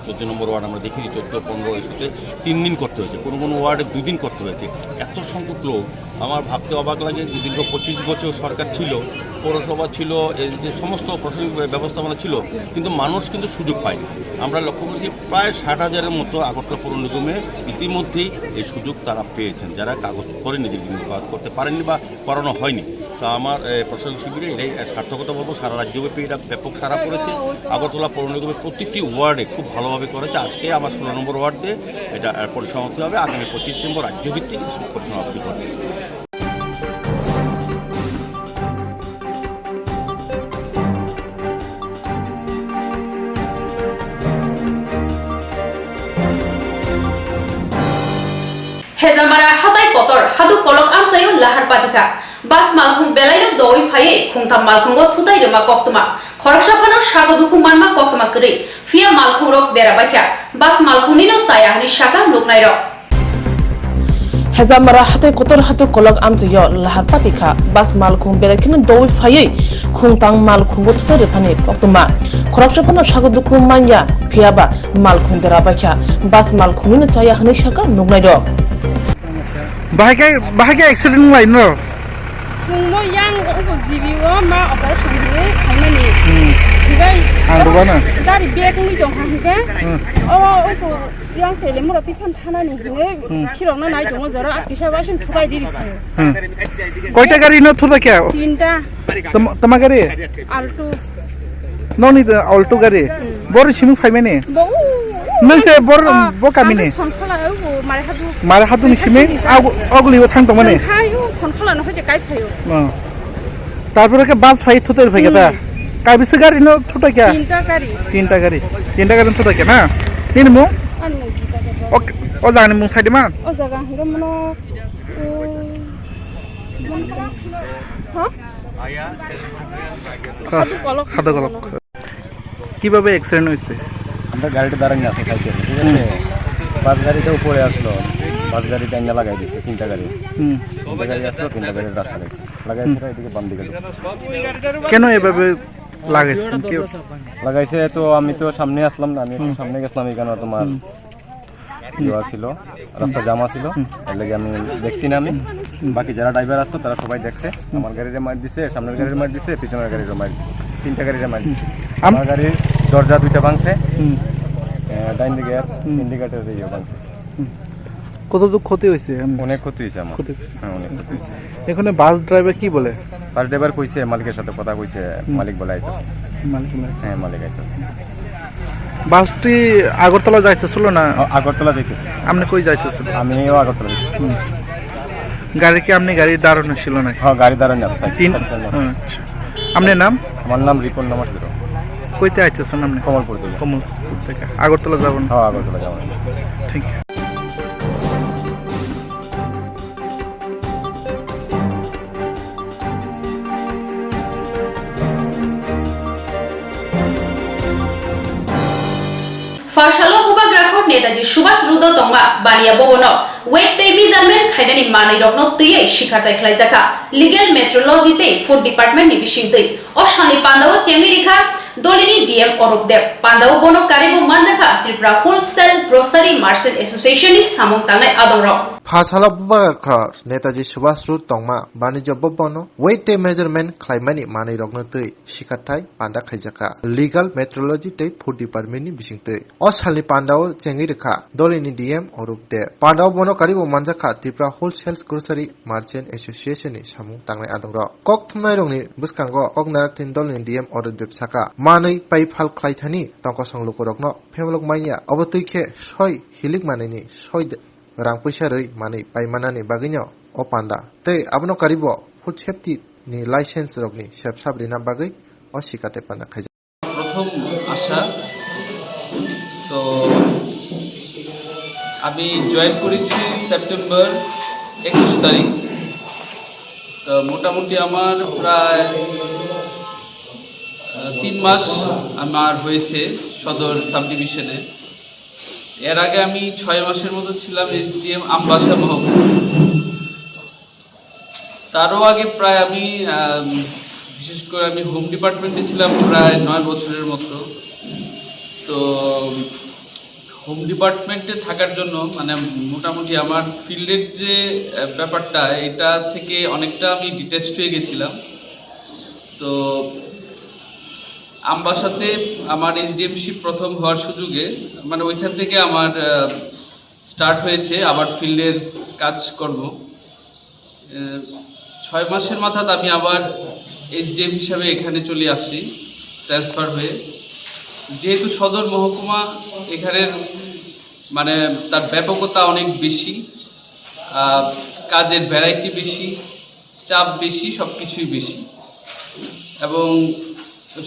চোদ্দ নম্বর ওয়ার্ড আমরা দেখেছি, চোদ্দ, পনেরো, এই ক্ষেত্রে তিন দিন করতে হয়েছে, কোনো কোনো ওয়ার্ডে দুই দিন করতে হয়েছে। এত সংখ্যক লোক, আমার ভাবতে অবাক লাগে যে দীর্ঘ পঁচিশ বছর সরকার ছিল, পৌরসভা ছিল, এই যে সমস্ত প্রশাসনিক ব্য-, ব্যবস্থাপনা ছিল, কিন্তু মানুষ কিন্তু সুযোগ পায়নি। আমরা লক্ষ্য করেছি প্রায় ষাট হাজারের মতো আগরতলা পৌর নিগমে ইতিমধ্যেই এই সুযোগ তারা পেয়েছেন, যারা কাগজ করেনি, দীর্ঘদিন কাগজ করতে পারেননি বা করানো হয়নি। তা আমার, এ, প্রশাসনিক শিবিরে এটাই, এ, সার্থকতা বলবো। সারা রাজ্যব্যাপী এটা ব্যাপক সাড়া পড়েছে। আগরতলা পৌর নিগমের প্রত্যেকটি ওয়ার্ডে খুব ভালোভাবে করেছে। আজকে আমার ষোলো নম্বর ওয়ার্ডে এটা, এ, পরিসমাপ্তি হবে। আগামী পঁচিশ ডিসেম্বর রাজ্যভিত্তিক পরিসমাপ্তি ঘটবে। Hezamara hatai kotor haduk kolok amsaio lahar patikha. Bus malkhung belaino doi phaiwi khungtham malkhungo thutai rwma koktwma. Khoroksa phano sago dukhu manma koktwma kwrwi. Phiya malkhungrok dera baikha. Bus malkhungnino chaya hwnwi sakha nuknairok. Hezamara hatai kotor haduk kolok amchaio lahar patikha. Bus malkhung belai kheno doi phaiwi khungtham malkhungo thutai rwphani koktwma. Khoroksa phano sago dukhu manya, phiyaba malkhung dera baikha. Bus malkhungnino chaya hwnwi sakha nuknairok. Bahai khe, bahai khe accident wng lai no? Chwngno yang ubo G B o ma operation hwnwi khaimani. Hmm. Hinkhe ang rwgano gari bag wngwi tongkha hinkhe. Hmm. O ubo yang tele mura twi phan thanani hwnwi, hmm, khirokno nai tongo jora, kisa bai sing thubai di rikha. Hmm. Koita gari no thubai khe? Tinta. Tama, tama gari? Alto. Noni the Alto gari. Hmm. Bor simi phaimani? Bo, u, u, u, nung se bor, ah, bo kami ni? Ang Sonkhola, u, Mare Hadu. Mare Hadu ni simi? Ang Sonkhola. Ag-, ogli o thang tongmani? Sonkhola, u, Sonkhola no hoite kai phaio. Oh. Tarpore ke bus phai thutai phai ta? Hmm. Kai bisi gari no thutai kya? Tinta gari. Tinta gari. Tinta gari thutai kya na? Nini mung? Ani mung Gita Debbarma. Ok, o jaga ni mung sai di ma? O jaga hingga mano, u, mano, ha? Ah, hadu kolok. Hadu kolok. কিভাবে অ্যাক্সিডেন্ট হয়েছে? আমরা গাড়িটা দাঁড়ানি আসলো সাইকেল, ঠিক আছে? হুম। বাস গাড়িটা উপরে আসলো, বাস গাড়িটা এনে লাগাই দিছে তিনটা গাড়ি। হুম। তিনটা গাড়ি আসলো, তিনটা গাড়ি রাস্তা লাগাইছে। লাগাই হুম। সেটা এদিকে বাম দিকে ঢুকছে। কেন এভাবে লাগাইছেন? কেউ লাগাইছে তো আমি তো সামনে আসলাম না, আমি একটু হুম। সামনে গেছিলাম, এখানে তোমার হুম। ইয়ে ছিল, রাস্তা জাম ছিল, হুম। এর লাগি আমি দেখছি না আমি। হুম। বাকি যারা ড্রাইভার আসতো তারা সবাই দেখছে, হুম। আমার গাড়িরে মার দিছে, সামনের গাড়িরে মার দিছে, পিছনের গাড়িরে মার দিছে, তিনটা গাড়িরে মার দিছে। আম- আমার গাড়ির দরজা দুইটা ভাঙছে, হুম। আহ, ডাইন দিকে হুম। ইন্ডিকেটর ইয়ে ভাঙছে। হুম। কতটুকু ক্ষতি হয়েছে এমনি? অনেক ক্ষতি হয়েছে আমার। ক্ষতি হয়েছে। হ্যাঁ, অনেক ক্ষতি হয়েছে। এখানে বাস ড্রাইভার কি বলে? বাস ড্রাইভার কইছে, মালিকের সাথে কথা কইছে, হুম। মালিক বলে আইতাছে। মালিক বলে আইতাছে। হ্যাঁ, মালিক আইতাছে। বাসটি আগরতলা যাইতেছিল না? আ-, আগরতলা যাইতেছে। আপনি কই যাইতেছেন? আমিও আগরতলা যাইতেছি। হুম। গাড়ি কি আপনি গাড়ি দাঁড়ানো ছিল না? হ্যাঁ, গাড়ি দাঁড়ানো আছে। তিন, আচ্ছা। আপনার নাম? আমার নাম রিপন নামাজ। কইতে আইতেছেন আপনি? কমলপুর থেকে। কমলপুর থেকে। আগরতলা যাবেন? হ্যাঁ, আগরতলা যাবেন। Thank you. Pharsalo bubagra khor Netaji Subhas Road o tongma Baniya Bhavan o weight tei measurement khainani manwi rokno twiwi sikhartai khlaijakha Legal Metrology tei Food Department ni bisingtwi. O salni pandao chengwi rikha Dolini D M Orup Deb. Pandao bono karibo manjakha Tripura Wholesale Grocery Merchant Association ni samung tangnai adongrok. Phasalo Bubagra Khor Netaji Subhash Road tongma Banijya Bhavan no weight tei measurement khlaimani manwi rokno twi sikathai panda khaijakha Legal, Metrology tei Food Department ni bisingtwi. O salni pandao chengwi rwkha dolini D M Orup Deb. Pandao bono karibo manjakha Tripura Wholesale Grocery Merchant Association ni samung tangnai adongrok. Kok thumnairokni bwskango kok narakthini dolini D M Orup Deb sakha, manwi paiphal khlaithani tongkosong lukurokno phemlok manya, obo twi khe soi hilik manwini soi de-, rang puisa rwi manwi paimanani bagwino o panda. Tei abono karibo food safety ni license rokni sepsap rina bagwi o sikathai panda khaijak. প্রথম আসা। তো আমি জয়েন করেছি সেপ্টেম্বর একুশ তারিখ। তো মোটামুটি আমার প্রায়, আহ, তিন মাস আমার হয়েছে সদর সাবডিভিশনে। এর আগে আমি ছয় মাসের মতো ছিলাম এসডিএম আমবাসা মহকুমা। তারও আগে প্রায় আমি, আম, বিশেষ করে আমি হোম ডিপার্টমেন্টে ছিলাম প্রায় নয় বছরের মতো। তো হোম ডিপার্টমেন্টে থাকার জন্য, মানে, মোটামুটি আমার ফিল্ডের যে, আহ, ব্যাপারটা, এটা থেকে অনেকটা আমি ডিট্যাচড হয়ে গেছিলাম। তো আমবাসাতে আমার এসডিএমশিপ প্রথম হওয়ার সুযোগে, মানে, ওইখান থেকে আমার, আহ, স্টার্ট হয়েছে আবার ফিল্ডের কাজকর্ম। আহ, ছয় মাসের মাথাত আমি আবার এসডিএম হিসাবে এখানে চলে আসছি ট্রান্সফার হয়ে। যেহেতু সদর মহকুমা, এখানের, মানে, তার ব্যাপকতা অনেক বেশি, আহ, কাজের ভ্যারাইটি বেশি, চাপ বেশি, সব কিছুই বেশি। এবং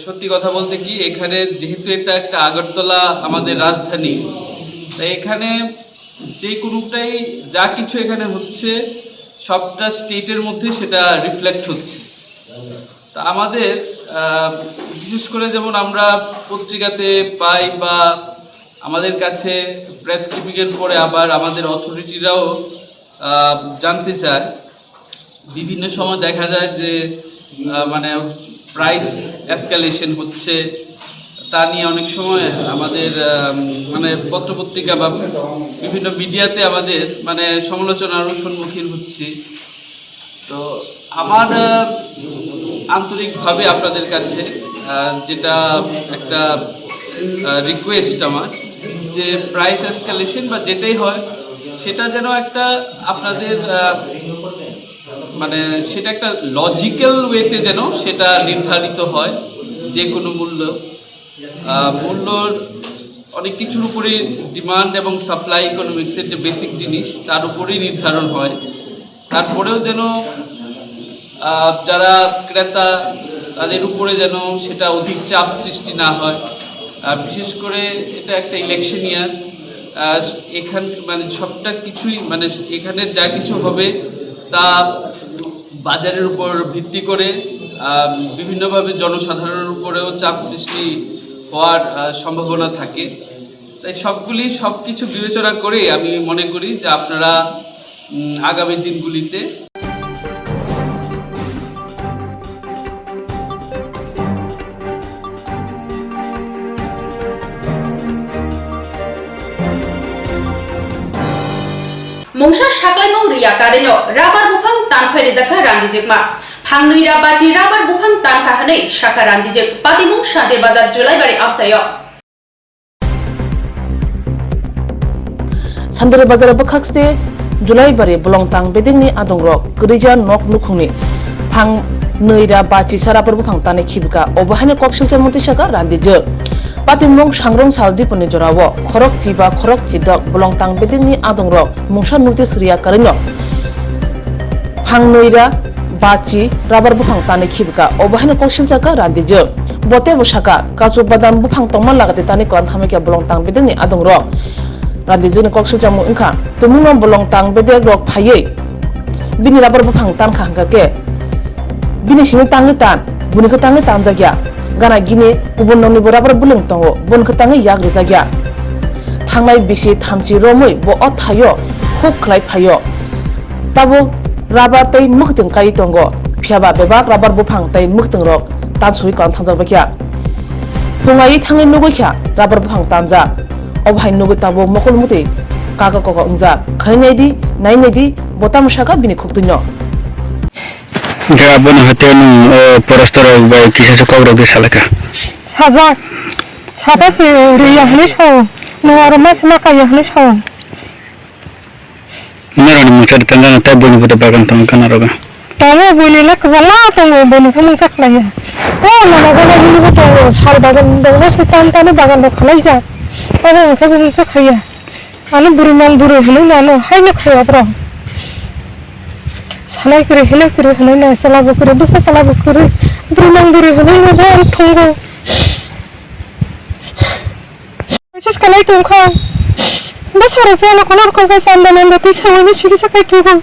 সত্যি কথা বলতে কি, এখানে যেহেতু এটা একটা আগরতলা আমাদের রাজধানী, তাই এখানে যে কোনোটাই, যা কিছু এখানে হচ্ছে, সবটা স্টেটের মধ্যে সেটা রিফ্লেক্ট হচ্ছে। তা আমাদের, আহ, বিশেষ করে যেমন আমরা পত্রিকাতে পাই বা আমাদের কাছে প্রেস ক্লিপিংয়ের পরে আবার আমাদের অথরিটিরাও, আহ, জানতে চায়, বিভিন্ন সময় দেখা যায় যে, আহ, মানে, প্রাইস এসকালেশন হচ্ছে, তা নিয়ে অনেক সময় আমাদের, আহ, মানে, পত্রপত্রিকা বা বিভিন্ন মিডিয়াতে আমাদের, মানে, সমালোচনারও সম্মুখীন হচ্ছি। তো আমার, আহ, আন্তরিকভাবে আপনাদের কাছে, আহ, যেটা একটা, আহ, রিকোয়েস্ট আমার, যে প্রাইস এসকালেশন বা যেটাই হয়, সেটা যেন একটা আপনাদের, আহ, মানে, সেটা একটা লজিক্যাল ওয়েতে যেন সেটা নির্ধারিত হয়, যে কোনো মূল্য। আহ, মূল্যর অনেক কিছুর উপরে, ডিমান্ড এবং সাপ্লাই ইকোনমিক্সের যে বেসিক জিনিস, তার উপরেই নির্ধারণ হয়। তারপরেও যেন, আহ, যারা ক্রেতা, তাদের উপরে যেন সেটা অধিক চাপ সৃষ্টি না হয়। আর বিশেষ করে এটা একটা ইলেকশন ইয়ার, আহ, এখান, মানে, সবটা কিছুই, মানে, এখানে যা কিছু হবে, তা বাজারের উপর ভিত্তি করে, আহ, বিভিন্নভাবে জনসাধারণের উপরেও চাপ সৃষ্টি হওয়ার, আহ, সম্ভাবনা থাকে। তাই সবগুলি, সবকিছু বিবেচনা করেই আমি মনে করি যে আপনারা, উম, আগামী দিনগুলিতে Mungsa saklaimung riya karino rubber buphang tanphai rijakha Randijwkma. Phangnwi ra bachi rubber buphang tankha hwnwi sakha Randijwk, patimung Santir Bazar Julaibari amchaio. Santir Bazar bwkhakste Julaibari bolongtang bedekni adongrok kwrwija nok nukhungni phangnwi ra bachi sa rubber buphang tanwi khibika, obo haino koksilcha mantwi sakha Randijwk. Patimung Sangrong Sal Diponi jorao khorok chiba khorok chidok bolongtang bedekni adongrok mungsa notice riya karino phangnwi ra bachi rubber buphang tanwi khibika, obo haino koksilchakha Randijwk. Bo teibo sakha, kachu badam buphang tongma lagati tanwi kwlangthamwi khe bolongtang bedekni adongrok. Randijwkni koksilchamung wngkha, tumungno bolongtang bedekrok phaiwi bini rubber buphang tankha hwnkha khe, bini simi tangwi tan, buni khe tangwi tanjakya. Gana gini kubun nokni bo rubber bwlwng tongo, boni khe tangwi yak rijakya. Thangnai bisi thamchi romwi bo o thaio huk khlai phaio. Tabuk rubber tei mwkhwtwng kai tongo, phiyaba bebak rubber buphang tei mwkhwtwng rok tansugwi kwlangthangjak baikha. Phungai thangwi nugwi kha rubber buphang tanjak. Obo hai nugwi tabuk mokol mwtwi kaka koko wngjak. Khwnai naidi Nai naidi, bo tamo saka bini khuktuino. Hwnkhe abono hwte nwng o porostorok bai kisa se kokrok de salaka. Sajak. Sata se riya hwnwi sao. Nwng aro ma se ma kaiya hwnwi sao. Norokni mungsa de tanjana tei buini buda bagan tongo gana rogo. Tongo buini le kwbangma tongo, buini khe mungsa khlaiya. O nono gana hwnwi bo tongo, sal bagan dongma se tan tani bagan rok khlaijak. Abo hwnkhe bo mungsa khaiya. Ano bwrwi mang bwrwi hwnwi mano, haino khai aphro. Salai kwrwi, hinai kwrwi hwnwi no, chwla bo kwrwi, bwsa chwla bo kwrwi, bwrwi mang bwrwi hwnwi no, bo ang thwngo. Message kalai tongkha. Bwsa rok jana kono rokon khe chanda nanda twi sawani sikisa kai thwgo.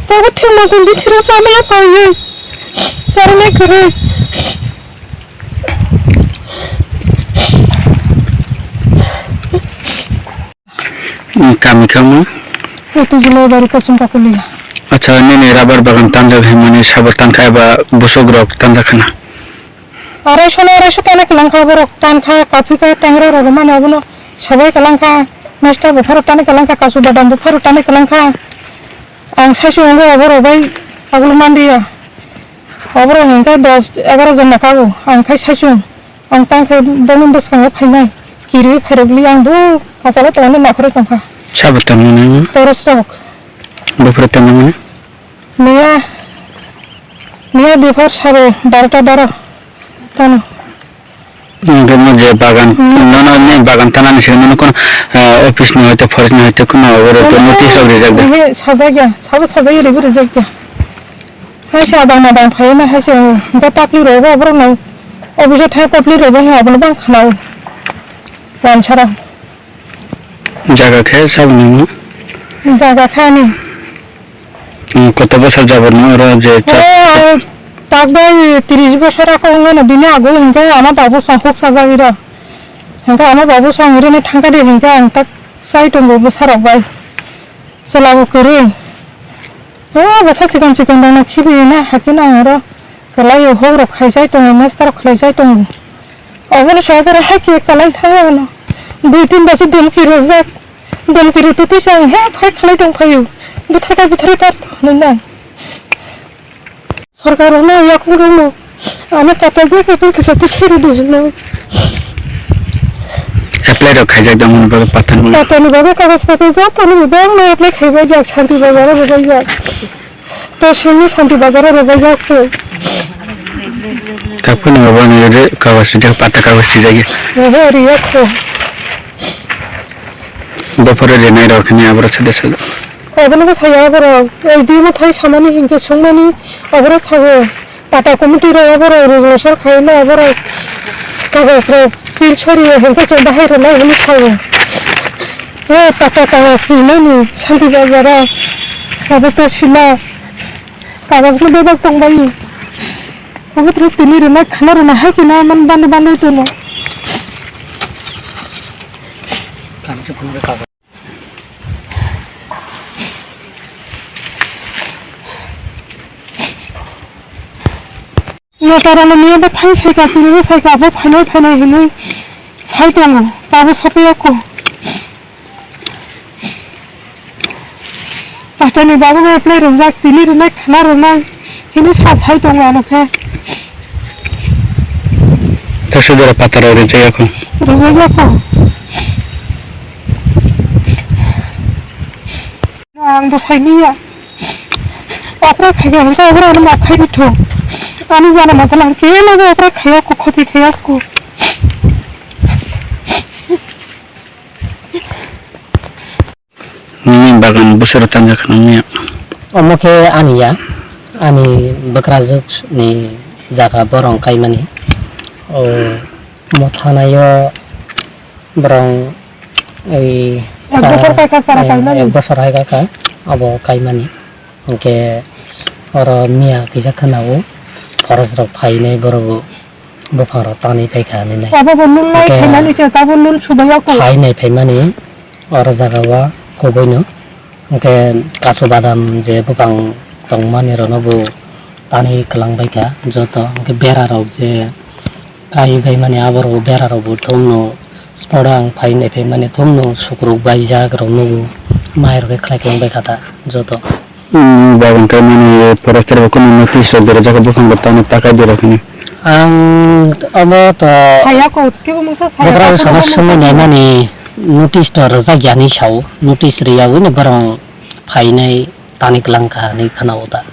Tabo thwngma tong di thwra chamala paiwi. Charwna kwrwi. Kami khe omo? Twijloi bari kochwng kakulia. Acha, nini rubber bagan tanjak hinmani sabo tankha eba bwswk rok tanjak khana? Arai sona arai sota na kwlangkha borok tankha kaphika tangra rok mano abono sabai kwlangkha. Mesta bupharo tani kwlangkha kasu badam bupharo tani kwlangkha. Ang saisu wngwi oborok bai agulu mandiya. Oborok hwnkhe dos egaroh jon nakago, ang khai saichung. Ang tang khe bongni bwskango phainai. Kiri phairokli ang bo kachalo tongmani nakhorwi tongkha. Sabo tongmani? Torosrok. Buphuru tongmani? Miya, miya buphar sabo barota baro tano. Hwnkhe mo je bagan, nono ni bagan tanani simi nono kono, ah, office ni hoite, forest ni hoite kono oro to notice rok rijak da? Oho, sajak ya, sabo sajak ya, ribo rijak ya. Hai sa dang na dang phai na hai sa, hwnkhe tapli rok bo borok nang office o thai tapli rok bo abono bang khanao. Wan sara. Jaga khe saboni mo? Jaga khe ani. Hmm, koto bosor jabor no oro je chak? O, tak bai tris bosor ako wngmano bini ago hwnkhe ama babu song huk sajagwi rw. Hwnkhe ama babu song rwna thangkha de hwnkhe ang tak chai tongo bwsarok bai. Chwla bo kwrwi. O, bwsa chikon chikon rokno khibiui na, hakhe no ang oro kwlai o, hok rok khai chai tongo, mester rok khlai chai tongo. Obono se oro hai khe kwlai thangya ano. Dui tin baji dumki rwjak. Dumki rwtwi twi se ang he fight khlai tong phaio. Bwthai kha bwthai kha hinwi nai. Sorkar rokno yakung rokno ano pata je khe kisa twi sai rwdi hinwi. Apply rok khaijak da mani bagwi pata ni. Pata ni bagwi kagoj pata joto ni bebak no apply khaibai jak, Shanti Bazar o rwbai jak. To sini Shanti Bazar o rwbai jak khe. Taphano obo ni re kagoj sijak, pata kagoj sijak ya. Oho, riyak khe. Bopore renai rok ni aboro sada sada. Obono bo saya borok, S D M o thai samani hinkhe songmani oborok sago, pata committee rok oborok regulation khaina oborok kagoj rok chil sori hinkhe chwng bahai rwnai hwnwi sago. O pata kagoj rinani Shanti Bazar o, obo to sila kagoj no bebak tongbai. Obo to tini rwnai khana rwna hai khe na man bani bani tono. Notara no miya bo thai sai ka, tini bo sai ka, bo phainai phainai hinwi sai tongo, tabo sophiya ko. Patani babu bo play rwjak, tini rwnai khana rwnai hinwi sa sai tongo ano khe. Tei sudara pataro rijak ya kho. Rijak ya kho. Ang bwsai liya. Opera khaikha hwnkhe opera ano ma khairi tho. Ani jana ma tala khe ma opera khaiya kho, khoti khaiya kho. Nini bagan bwswro tanja khna wngya? Omo khe ani ya, ani bwkrajwk ni jaga borong kaimani. O mothanai o borong ei ek bosor chara, kaikha chara eh, kaimani. Ek bosor hai kaikha abo kaimani. Hwnkhe oro miya kisa khwnao forest rok phainai borok bo. Buphang rok tanwi paikha hinwi nai. Abo bo nulnai khaimani se, tabo nul subai ya kho. Phai nai phaimani oro jaga o kubui no. Hwnkhe kasu badam je buphang tongmani rok no bo tanwi kwlang baikha joto. Hwnkhe bera rok je kaiwi baimani abo rok bo bera rok bo thung no. Spot o ang phai nai phaimani thung no sukruk baijak rok nugo. Mai rok khe khlai khlai bai kha ta joto. Hmm, bagan kai mani forester bo kono notice rok berajak buphang bo tamo takai di rok hini. Ang omo to Saya ko kebo mungsa saya bokra ko sana kono sumui mungsa naimani notice to rwjak ya ni sao, notice rwyawi ni borong phainai tani kwlang kha hinwi khwnao ta.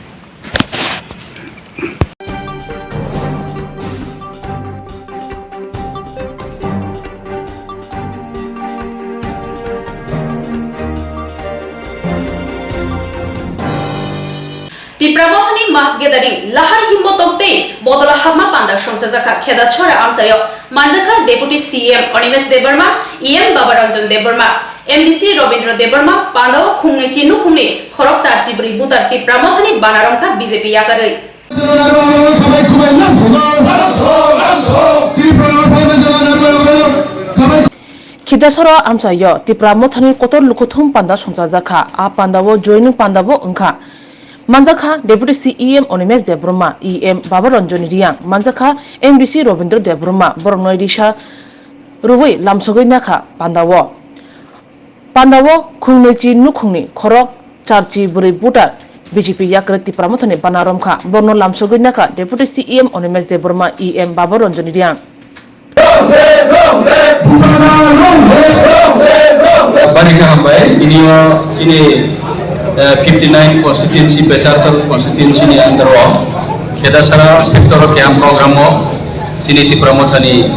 Tipra Mothani mass gathering, lahar himbo tokte bodola hapma panda songchajakha Khedachora amchaio, manjakha Deputy C E M Animesh Debbarma, E M Baba Ranjan Debbarma, M D C Robindra Debbarma, pandao khungnwi chi nukhungni khorok charchi bwrwi butar Tipra Mothani bana romkha B J P yakarwi. Khedachora amchaio Tipra Mothani kotor lukhuthum panda songchajakha. A pandao joining pandao wngkha. Manjakha Deputy C E M Animesh Debbarma, E M Baba Ranjani Reang, manjakha M D C Robindra Debbarma, borokno risa rwui lamsogwi nakha pandao. Pandao khungnwi chi nukhungni khorok charchi bwrwi butar B J P yakarwi Tipra Mothani bana romkha. Borokno lamsogwi nakha Deputy C E M Animesh Debbarma, E M Baba Ranjani Reang. Bari khe hambai, bini o chini, eh, fifty nine constituency, pechartor constituency ni under o Khedachora sector o keha program o chini Tipra Mothani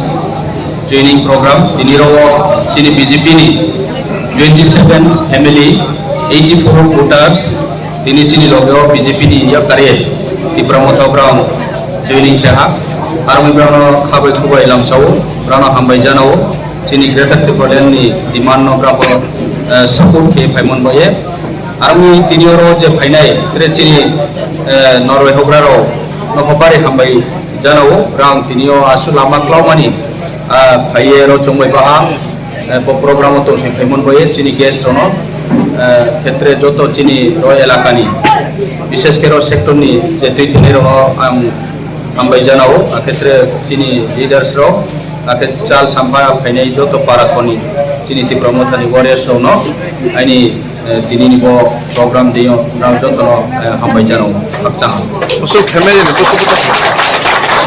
joining program, tini ro o chini B J P ni twenty seven family, eighty four voters, tini chini loge o B J P ni yakarwi Tipra Motha o borok joining khe ha. Aro wngwi borokno khabai khubai lamsao, borokno hambai janao. Chini Greater Tipraland ni demand no borok, eh, support khe phaimon baye. Aro wngwi tini oro je phainai, tre chini, eh, Norway houhgra rok no kho bari hambai janao. Borok tini o aswk lama klaumani, ah, phaiye ro chongbai baha. Eh, bo program o tongsi phaimon baye chini guest rokno, eh, khetre joto chini ro elakani, bishesh khe ro sector ni je twi thwinai rokno ang hambai janao, akhetre chini leaders rok, akhe chal sampha phainai joto para khoni chini Tipra Mothani warriors rokno aini, eh, tini ni bo program deyo nang jotono, eh, hambai janao, khakchang. Busuk family ni busuk buta,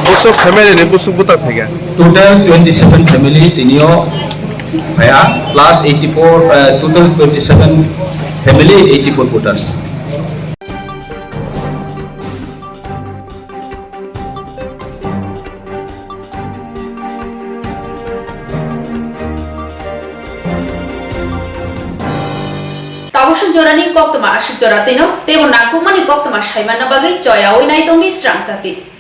busuk family ni busuk buta phaikha. Total twenty seven family tinio phaiya, plus eighty four, eh, total twenty seven family, eighty four voters. Tabuk suk jorani koktwma aswk jora twino, teibo nangkukmani koktwma saimanna bagwi choyaui naitongdi Srang Jati.